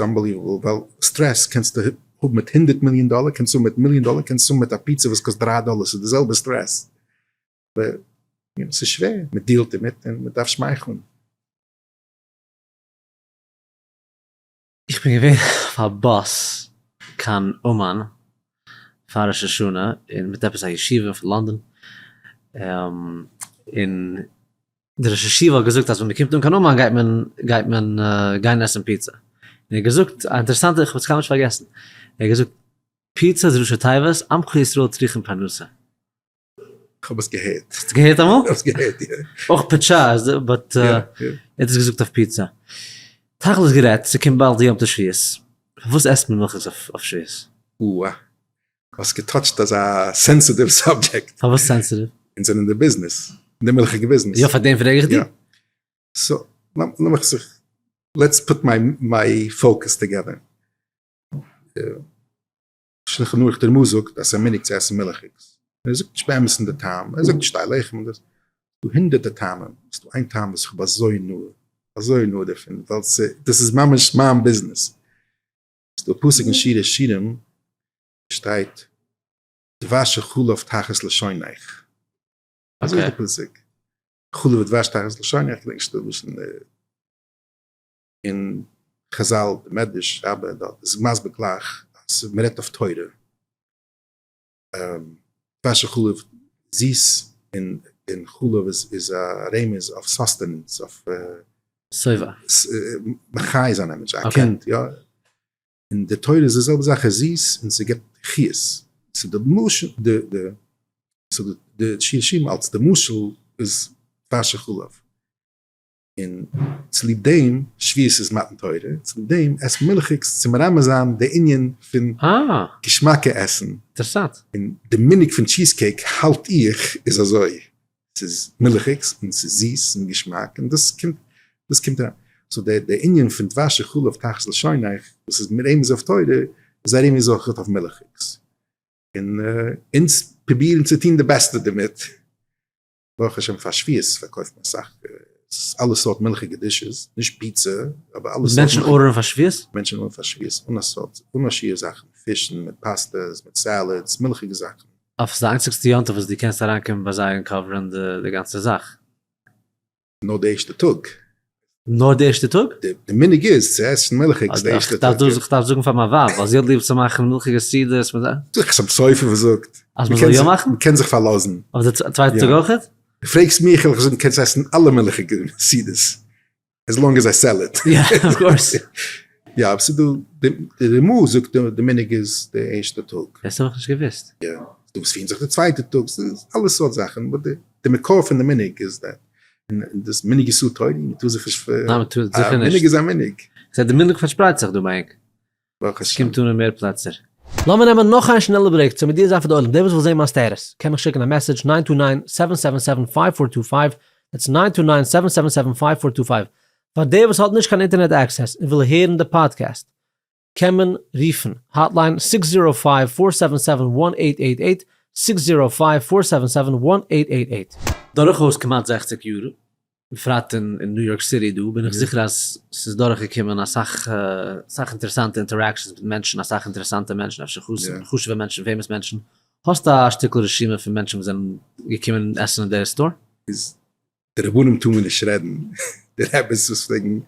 unbelievable, ווייל סטרעס קענסטו האבן מיט 100 מיליאן דאלער, קענסט האבן מיט מיליאן דאלער, קענסט האבן מיט א פיצא וואס קאסט 3 דאלער, ס'איז די זעלבע סטרעס, אבער ס'איז שווער, מען deal ט דערמיט און מען דארף שמייכלען. איך בין געווען אויף א באס קיין אומאן פאר ראש השנה און מיט עפעס א ישיבה פון לאנדאן, און דער ראש ישיבה האט געזאגט אז ווען מען קומט אן קיין אומאן גייט מען גייט מען גיין עסן פיצא, און ער האט געזאגט א אינטערעסאנטע, איך האב עס קיינמאל נישט פארגעסן, ער האט געזאגט פיצא איז ראשי תיבות עמך ישראל צריכים פרנסה. כ'האב עס געהערט. האסט געהערט אמאל? כ'האב עס געהערט, יא. אויך פיצא, but ער האט עס געזאגט אויף פיצא. תכלית גערעדט, ס'קומט באלד יום טוב שבועות. פארוואס עסט מען מילכיגס אויף שבועות? אוה. האסט גע touch ט אזא sensitive subject. פארוואס sensitive? אונז זענען אין די ביזנעס, אין די מילכיגע ביזנעס. יא, פארדעם פרעג איך דיר. יא. so, לאמיך זיך, let's put my focus together. שלחן ערוך דער רמ"א זאגט אז ס'איז א מנהג צו עסן מילכיגס, און ער זאגט נישט באמת אין די טעם, ער זאגט שתי לחם און דאס, ס'דא הונדערטער טעמים, ס'דא איין טעם וואס איך האב אזוי הנאה, אזוי הנאה דערפון, ווייל דאס איז ממש מיין ביזנעס, ס'דא א פסוק אין שיר השירים שטייט דבש וחלב תחת לשונך, אזוי איז די פסוק, חלב ודבש תחת לשונך, כ'געדענק נישט די לשון. אין חזל די מדרש רבה דארט איז מסביר גלייך אז מען רעדט אויף תורה, דבש וחלב זיס און חלב איז א רמז אויף sustenance אויף שובע. מחיה זיין א מענטש א קינד יא, און די תורה איז די זעלבע זאך איז זיס און ס'געבט חיות, סאו די משל די די סאו די שיר השירים אלס די משל איז דבש וחלב. און צוליב דעם, שבועות איז מתן תורה, צוליב דעם עסט מען מילכיגס צו מרמז זיין די ענין פון געשמאקע עסן. אינטערעסאנט. און די מנהג פון cheese cake האלט איך איז אזוי, ס'איז מילכיגס און ס'איז זיס און געשמאק און דאס קומט דאס קומט אריין. so די די ענין פון דבש וחלב תחת לשונך וואס איז מרמז אויף תורה איז א רמז אויך אויף מילכיגס. און אונז פרובירן צו טון די בעסטע דערמיט. ברוך השם פאר שבועות פארקויפט מען אסאך אלע סארט מילכיגע dishes, נישט פיצא, אבער אלע סארט. מענטשן order ן פאר שבועות? מענטשן order ן פאר שבועות אן א סארט, אן א שיעור זאכן, פישן מיט פאסטעס, מיט salads, מילכיגע זאכן. אויף ס'איז די איינציגסטע יום טוב וואס דו קענסט אריינקומען ביי זיי און cover ן די גאנצע זאך. נאר די ערשטע טאג. נאר די ערשטע טאג? די מנהג איז צו עסן מילכיגס די ערשטע טאג. איך דארף זאגן פאר מיין ווייב ווייל זי האט ליב צו מאכן מילכיגע סעודות מיט א. איך האב סופר וואס זאגט. אז מען זאל יא מאכן? מען קען זיך פארלאזן. אויף די צווייטע טאג אויכעט? דו פרעגסט מיך וועל איך זאגן קענסט עסן אלע מילכיגע סעודות as long as I sell it. יא of course. יא אבער ס'איז דא, די רמ"א זאגט די מנהג איז די ערשטע טאג. דאס האב איך נישט געוואוסט. יא, ס'דא וואס פירן זיך די צווייטע טאג, ס'איז אלע סארט זאכן, but די מקור פון די מנהג איז that. און דאס מנהג איז so תורה, מען טאר זיך נישט ניין מען טאר זיכער נישט. א מנהג איז א מנהג. סא די מנהג פארשפרייט זיך דא ביי ענק. ברוך השם. ס'קומט אן אין מער פלעצער. לאמיר נעמען נאך איין שנעלע break צו מודיע זיין פאר די עולם, דער וואס וויל זען מיין status קען מיך שיקן א message nine two nine seven seven seven five four two five, that's nine two nine seven seven seven five four two five. פאר דער וואס האט נישט קיין אינטערנעט access און וויל הערן די פאדקעסט קען מען רופן hotline six zero five four seven seven one eight eight eight, six zero five four seven seven one eight eight eight. דורכאויס כמעט 60 יאר, בפרט אין ניו יארק סיטי דא, בין איך זיכער אז ס'איז דורכגעקומען אסאך אסאך אינטערעסאנטע interactions מיט מענטשן, אסאך אינטערעסאנטע מענטשן, אפשר חשוב'ע מענטשן, famous מענטשן. האסט א שטיקל רשימה פון מענטשן וואס זענען געקומען עסן אין דער store? איז די רבנים טאר מען נישט רעדן, די רעבעס וואס פלעגן,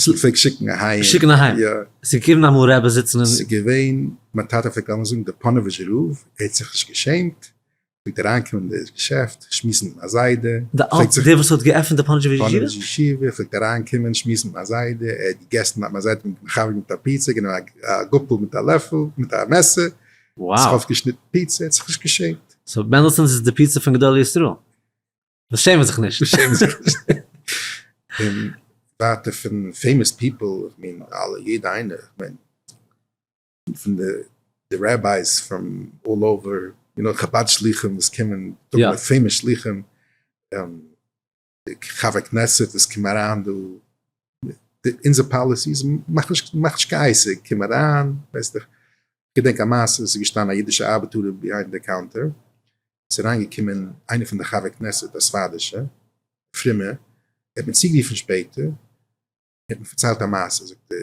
וואס פלעגט שיקן אהיים. שיקן אהיים? יא. ס'איז געקומען אמאל רעבעס זיצן אין. ס'איז געווען, מיין טאטע פלעגט אלעמאל זאגן, די פאנעוועזשער רב, ער האט זיך נישט געשעמט. פלעגט אריינקומען אין די געשעפט, שמועסן מיט מיין זיידע. די אלטע, דער וואס האט געעפנט די פאנאוויזשער ישיבה? פאנאוויזשער ישיבה, פלעגט אריינקומען, שמועסן מיט מיין זיידע, ער האט געגעסן, האט מיין זיידע אים מכבד מיט א פיצא, גענומען א גאפל מיט א לעפל, מיט א מעסער, זיך אויפגעשניטן פיצא, ער האט זיך נישט געשעמט. so מענדלסאנס איז די פיצא פון גדולי ישראל, וואס שעמען זיך נישט. וואס שעמען זיך נישט. און ווייטער פון famous people, איך מיין אלע, יעדע איינער, איך מיין. פון די rabbis from all over, you know, חבד שליחים וואס קומען, famous שליחים, חברי כנסת וואס קומען אריין דא, אונזער policy איז מאך נישט מאך נישט קיין עסק, קום אריין, ווייסט איך, געדענק א מעשה, עס איז געשטאנען א אידישע ארבעטארער behind די counter, עס איז אריין געקומען איינער פון די חברי כנסת, א ספרדישע, פרומע, ער האט מיר צוגערופן שפעטער, ער האט מיר פארציילט א מעשה, זאגט ער,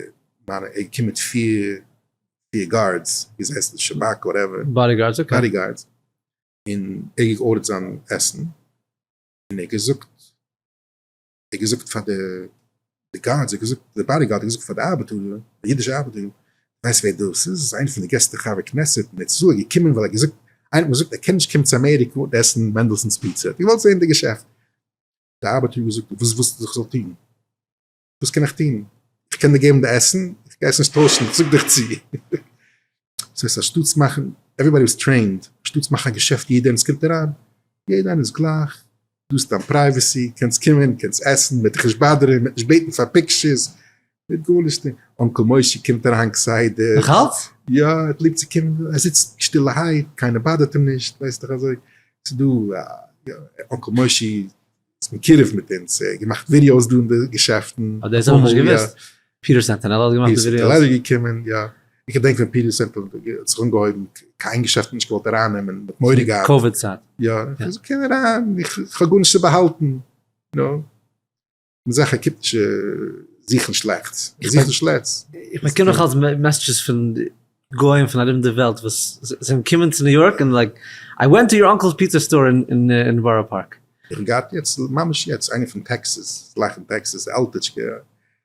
מיינע, ער איז געקומען מיט פיר guards, ווי זיי הייסן, שב"כ, whatever. Bodyguards, okay. Bodyguards, און ער האט געארדערט זיין עסן, און ער האט געזאגט, ער האט געזאגט פאר די די guards, ער האט געזאגט, די bodyguard האט געזאגט פאר די ארבעטארער, די אידישע ארבעטארער, ווייסט ווער דאס איז? איז איינער פון די גרעסטע חברי כנסת אין ארץ ישראל געקומען ווייל ער האט געזאגט, איינער האט מיר געזאגט ער קען נישט קומען צו אמעריקע אן עסן מענדלסאן'ס פיצא, ער האט געוואלט זען די געשעפט. די ארבעטער האט געזאגט, וואס ווילסטו איך זאל טון? וואס קען איך טון? איך קען דיר געבן די עסן, איך גיי עס נישט טוישן, איך זאג דיך צו. ס'הייסט אנשטאטס מאכן, everybody was trained, אנשטאטס מאכן א געשעפט יעדער איינער קומט אריין, יעדער איינער איז גלייך, דא איז דיין privacy, קענסט קומען, קענסט עסן, מ'וועט דיך נישט באדערן, מ'וועט נישט בעטן פאר pictures, מ'וועט גארנישט טון. uncle מושי קומט אריין כסדר. נאך אלץ? יא, ער האט ליב צו קומען, ער זיצט שטילערהייט, קיינער באדערט אים נישט, ווייסט דאך אזוי, ס'איז דא uncle מושי איז מקורב מיט אונז, ער האט געמאכט ווידיאוס דא אין די געשעפטן. אה, דאס האב איך נישט געוואוסט. פיטער סענטענעלא האט געמאכט די ווידיאוס. פיטער סענטענעלא איז געקומען, יא. איך געדענק ווען פיטער סענטענעלא האט זיך אנגעהויבן, קיין געשעפט האט נישט געוואלט ארייננעמען, מ'האט מורא געהאט. קאוויד צייט. יא, איך האב געזאגט קום אריין, איך האב גארנישט צו באהאלטן, נו. זיכער קומט נישט זוכן שלעכטס, איך זוך נישט שלעכטס. איך באקום נאך אלס messages פון גוים פון ארום די וועלט וואס זענען קומען צו ניו יארק און like I went to your uncle's pizza store אין בארא פארק. איך האב געהאט יעצט, ממש יעצט, איינער פון טעקסעס, גלייך אין טעקסעס, א אלטיטשקע.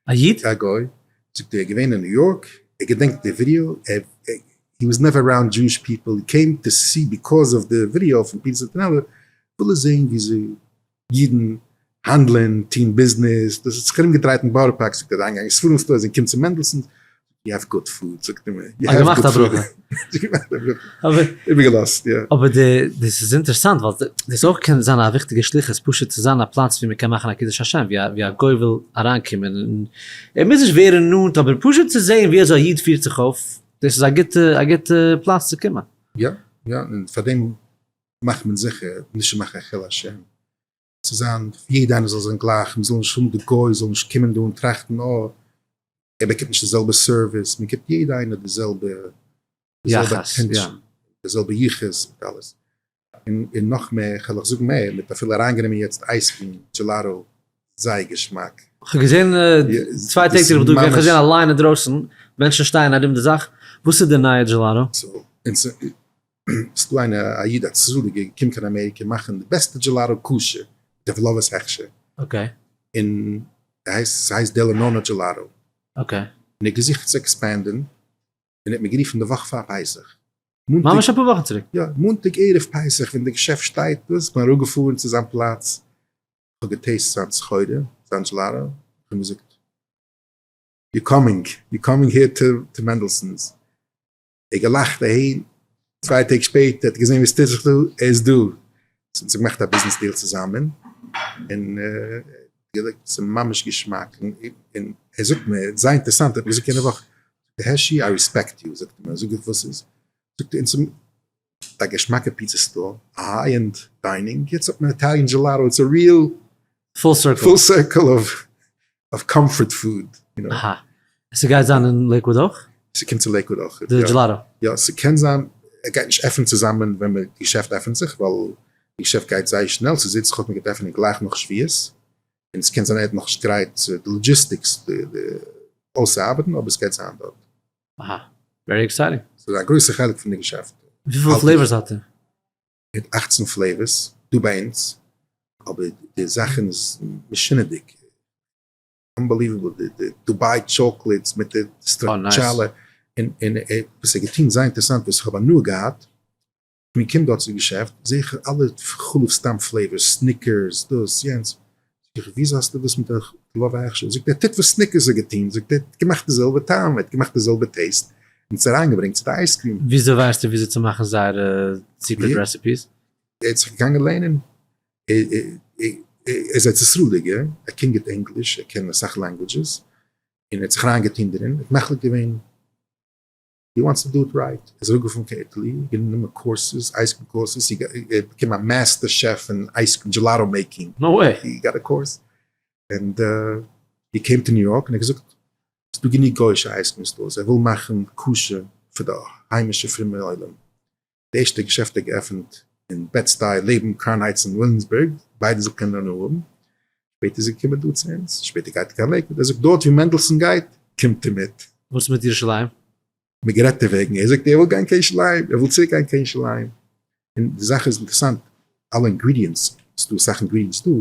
א איד? א גוי, זאגט ער איז געווען אין ניו יארק, ער געדענקט די ווידיאו, he was never around Jewish people, he came to see because of די ווידיאו פון פיטער סענטענעלע, וויל ער זעהן וויאזוי אידן האנדלען, טוהן ביזנעס, דאס האט זיך ארום געדרייט אין בארא פארק, זאגט ער אריינגעגאנגען אין ספרים store, זיי קומט צו מענדלסאן, you have good food, זאגט ער מיר, you have good food, געמאכט א ברכה, איבערגעלאזט, יא. אבער די, דאס איז אינטערעסאנט, ווייל דאס אויך קען זיין א וויכטיגע שליחות, פשוט צו זיין א פלאץ ווי מען קען מאכן א קידוש השם, ווי א גוי וויל אריינקומען, און ער מוז נישט ווערן נאנט, אבער פשוט צו זען ווי אזוי א איד פירט זיך אויף, דאס איז א גוטע, א גוטע פלאץ צו קומען. יא, יא, און פארדעם מאכט מען זיכער נישט צו מאכן א חילול השם, צו זיין יעדע איינער זאל זיין גלייך, מען זאל נישט האבן די גוי זאל נישט קומען דא און טראכטן אה ער באקומט נישט די זעלבע סערוויס, מען גיבט יעדע איינער די זעלבע די זעלבע attention, די זעלבע יחוס מיט אלעס, און און נאך מער, כ'על איך זאגן מער, מען האט אפילו אריינגענומען יעצט ice cream, gelato, זייער געשמאק. כ'האב געזען צוויי טעג צוריק כ'האב געזען א line אינדרויסן, מענטשן שטייען ארום די זאך, וואס איז די נייע gelato? ס'איז דא איינער א איד א צדדיגער געקומען קיין אמעריקע מאכן די בעסטע gelato כשר מיט די וואלאווער'ס הכשר. okay. און ס'הייסט דעלענאנא gelato. okay. און ער האט געזוכט צו expand ען, און ער האט מיר גערופן די וואך פאר פסח. ממש אפאר וואכן צוריק? יא, מאנטאג ערב פסח ווען די געשעפט שטייט דאס, כ'בין אראפגעפארן צו זיין פלאץ, כ'האב געטעסט זיין סחורה, זיין gelato, כ'האב אים געזאגט, you coming, you coming here to מענדלסאנס. ער געלאכט אהין, צוויי טעג שפעטער האט ער געזען ווי עס טוט זיך דא, ער איז דא, ס'האט זיך געמאכט א ביזנעס deal צוזאמען, און געזאגט ס'איז ממש געשמאק, און ער זאגט מיר, זייער אינטערעסאנט, ער האט מיר געזאגט יענע וואך, העשי I respect you, זאגט ער מיר, זאג איך וואס איז, זאגט ער אונז האבן א געשמאקע פיצא store, א high end dining, יעצט האט מען Italian gelato, it's a real full circle. full circle of comfort food. אהא. ס'גייט זיין אין לעיקוואד אויך? ס'קומט צו לעיקוואד אויך. די gelato? יא, ס'קען זיין ער גייט נישט עפענען צוזאמען ווען די געשעפט עפענט זיך, ווייל די געשעפט גייט זייער שנעל, ס'זעט זיך אויס מ'גייט עפענען גלייך נאך שביעות, און ס'קען זיין ער האט נאכנישט גרייט די logistics אויסצוארבעטן, אבער ס'גייט זיין דארט. אהא. very exciting. ס'איז א גרויסע חלק פון די געשעפט. וויפיל flavors האט ער? מיט 18 flavors דא ביי אונז, אבער די זאכן איז משונה'דיג, unbelievable, די דובאי chocolates מיט די stracciatella, און וואס ער האט געטון זייער אינטערעסאנט וואס איך האב הנאה געהאט. מען קומט דארט צום געשעפט זעה איך אלע חלב סתם flavors, סניקערס, דאס יענץ, זאג איך וויאזוי האסטו דאס מיט די חלב הכשר, זאגט ער טוט וואס סניקערס האט געטון, זאגט ער האט געמאכט די זעלבע טעם, ער האט געמאכט די זעלבע taste, און עס אריינגעברענגט צו די ice cream. וויאזוי ווייסטו וויאזוי צו מאכן זייערע secret recipes? ער האט זיך געגאנגען לערנען, ער איז ארץ ישראל'דיגער, ער קען גוט ענגליש, ער קען אסאך languages, און ער האט זיך אריינגעטון דערין, ער האט מחליט געווען he wants to do it right, ער איז אראפגעפארן קיין Italy, גענומען courses, ice cream courses, ער האט באקומען א master chef אין ice cream gelato making, no way! he got a course, and he came to New York און ער האט געזאגט ס'איז דא גענוג גוי'אישע ice cream stores, ער וויל מאכן כשר פאר די היימישע פרומע עולם, די ערשטע געשעפט האט געעפנט אין בעדסטיי לעבן קראון הייטס אין וויליאמסבורג, ביידע זאל קענען הנאה האבן, שפעטער איז ער געקומען דא צו אונז, שפעטער גייט ער קיין לעיקוואד, ער זאגט דארט ווי מענדלסאן גייט קומט ער מיט. וואס מיט ירושלים? מען גערעדט דערוועגן, ער זאגט ער וויל גיין קיין ירושלים, ער וויל צוריק גיין קיין ירושלים, און די זאך איז אינטערעסאנט, אלע ingredients, ס'איז דא אסאך ingredients דא,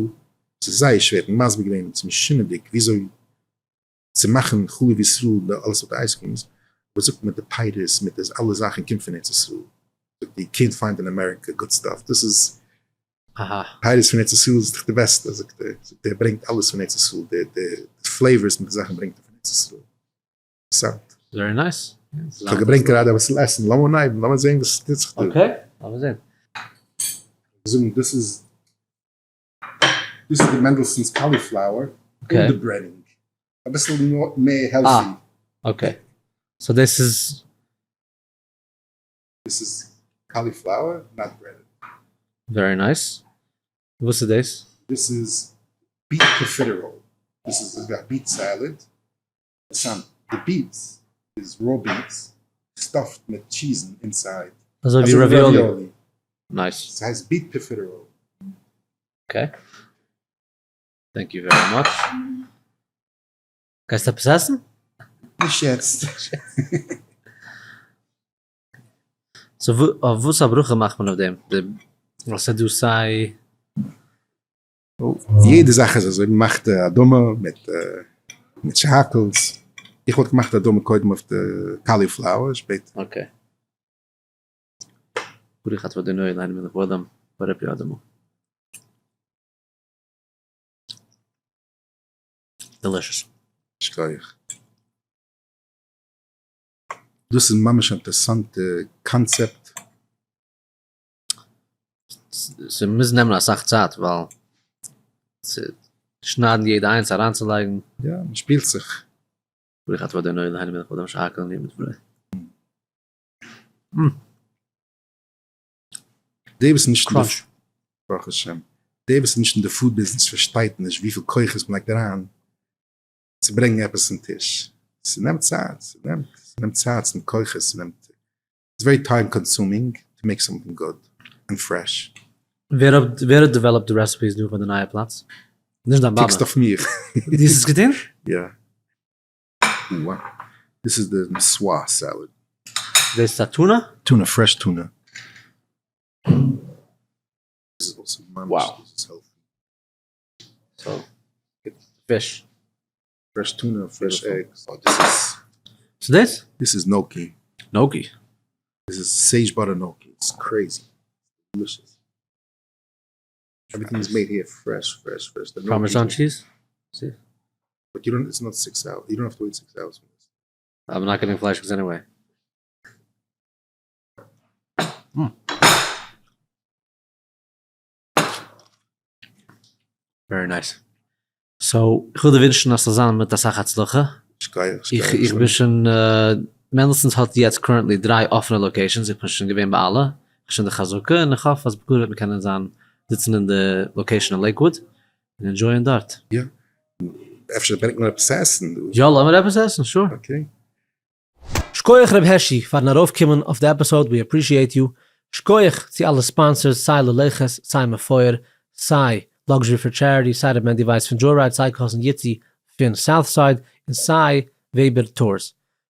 ס'איז זייער שווער, האט מען מסביר געווען, ס'איז משונה'דיג וויאזוי צו מאכן חלב ישראל די אלע סארט ice creams, וואס זאגט מיט די פירות מיט די אלע זאכן קומט פון ארץ ישראל, זאגט יו קענט פיינד אין אמעריקע good stuff, דאס איז פירות פון ארץ ישראל איז דאך די בעסטע, זאגט ער, זאגט ער ברענגט אלעס פון ארץ ישראל, די די flavors מיט די זאכן ברענגט ער פון ארץ ישראל, אינטערעסאנט. Very nice. כ'האב געברענגט גראדע אביסל עסן, לאמיר אנהייבן, לאמיר זען וואס טוט זיך דא. Okay, לאמיר זען. זאגן דאס איז דאס איז די מענדלסאן'ס cauliflower אן די breading, אביסל מער healthy. Okay, so דאס איז. דאס איז cauliflower not breaded. Very nice. וואס איז דאס? דאס איז beet profiterole, דאס איז א beet salad, אינטערעסאנט, די beets איז raw beets stuffed מיט טשיזן inside. אזוי ווי ravioli. Nice. ס'הייסט beet profiterole. Okay. Thank you very much. גייסט עפעס עסן? נישט יעצט. So אויף וואס א ברכה מאכט מען אויף דעם? די ווייל ס'איז דא סיי. יעדע זאך איז אזוי, מ'מאכט אדמה מיט מיט שהכל'ס, איך וואלט געמאכט אדמה קודם אויף די cauliflower שפעטער. Okay. ברוך אתה אדוני אלהינו מלך העולם בורא פרי האדמה. Delicious. שכוח. דאס איז ממש א אינטערעסאנטע קאנצעפט. ס'מוז נעמען אסאך צייט ווייל צו שניידן יעדע איינס אריינצולייגן. יא, מ'שפילט זיך. ברוך אתה אדוני אלהינו מלך העולם שהכל נהיה בדברו. די וואס נישט אין די ברוך השם, די וואס איז נישט אין די food business פארשטייט נישט וויפיל כוחות מ'לייגט אריין צו ברענגן עפעס צום טיש, ס'נעמט צייט, ס'נעמט, ס'נעמט צייט, ס'נעמט כוחות, ס'נעמט, it's very time consuming to make something good and fresh. ווער האט ווער האט developed די recipes דא פאר די נייע פלאץ? נישט דיין באבע? קוקסט אויף מיך. דו האסט עס געטון? יא. וואו. דאס איז די niçoise salad. דאס איז א tuna? Tuna, fresh tuna. דאס איז also ממש, דאס איז healthy. So, fish. Fresh tuna, fresh eggs. Oh, דאס איז. וואס איז דאס? דאס איז gnocchi. Gnocchi? דאס איז sage butter gnocchi. It's crazy. Delicious. Everything is made here fresh, fresh, fresh. Parmesan cheese? But you don't, it's not six hours. You don't have to wait six hours for this. I'm not getting flesh anyway. Very nice. So, איך וויל דיר ווינטשן אז ס'זאל זיין מיט אסאך הצלחה. שכוח. איך בין שוין, מענדלסאנס האט יעצט currently דריי אפענע locations, איך בין שוין געווען ביי אלע, איך שוין די חזקה, און איך האף אז בקרוב וועט מען קענען זיין זיצן אין די location אין לעיקוואוד, און enjoy ען דארט. יא. אפשר ברענגט מען עפעס עסן דא. יא, לאמיר עפעס עסן, sure. Okay. שקויעך ר' הערשי פארן ארויפקומען אויף די episode, we appreciate you, שקויעך צו אלע sponsors סיי ללכת סיי מפואר סיי Luxury for Charity סיי ר' מענדי ווייס פון Joyride סיי cousin יצי פון Southside און סיי וועבער Tours.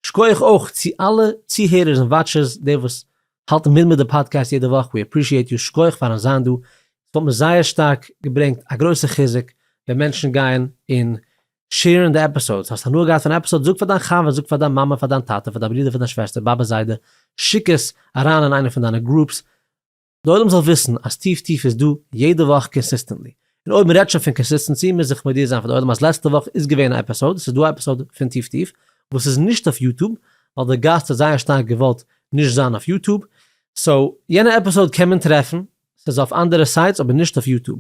שקויעך אויך צו אלע צוהערערס און watchers די וואס האלטן מיט מיט די פאדקעסט יעדע וואך, we appreciate you, שקויעך פארן זיין דא, עס וואלט מיר זייער שטארק געברענגט א גרויסע חיזוק ווען מענטשן גייען און share ן די episodes, האסט הנאה געהאט פון episode זאג פאר דיין חבר, זאג פאר דיין מאמע, פאר דיין טאטע, פאר דיין ברודער, פאר דיין שוועסטער, באבע, זיידע, שיק עס אריין אין איינע פון דיינע groups. די עולם זאל וויסן אז טיף טיף איז דא יעדע וואך consistently. און אויב מ'רעדט שוין פון consistency מוז איך מודיע זיין פאר די עולם אז לעצטע וואך איז געווען א episode, ס'איז דא א episode פון טיף טיף וואס איז נישט אויף YouTube, ווייל די גאסט האט זייער שטארק געוואלט נישט זיין אויף YouTube, so יענע episode קען מען טרעפן, ס'איז אויף אנדערע sites אבער נישט אויף YouTube.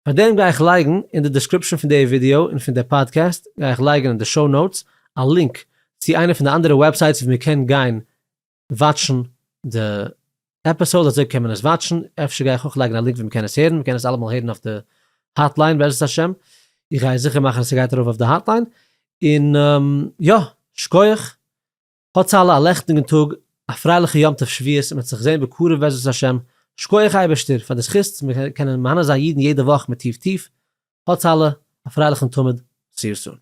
פאר דעם גיי איך לייגן אין די description פון די ווידיאו און פון די פאדקעסט גיי איך לייגן אין די show notes א link צו איינע פון די אנדערע websites ווי מ'קען גיין watch ן די episode אזוי קען מען עס watch ן, אפשר גיי איך אויך לייגן א link ווי מ'קען עס הערן, מ'קען עס אלעמאל הערן אויף די hotline בעזרת השם, איך גיי זיכער מאכן אז ס'גייט ארויף אויף די hotline, און יא, שקויעך, האטס אלע א לעכטיגן טאג, א פרייליכע יום טוב שבועות און מ'וועט זיך זען בקרוב בעזרת השם, שקויעך אייבערשטער פאר די זכות מיר קענען מהנה זיין אידן יעדע וואך מיט טיף טיף, האטס אלע א פרייליכן תמיד, see you soon.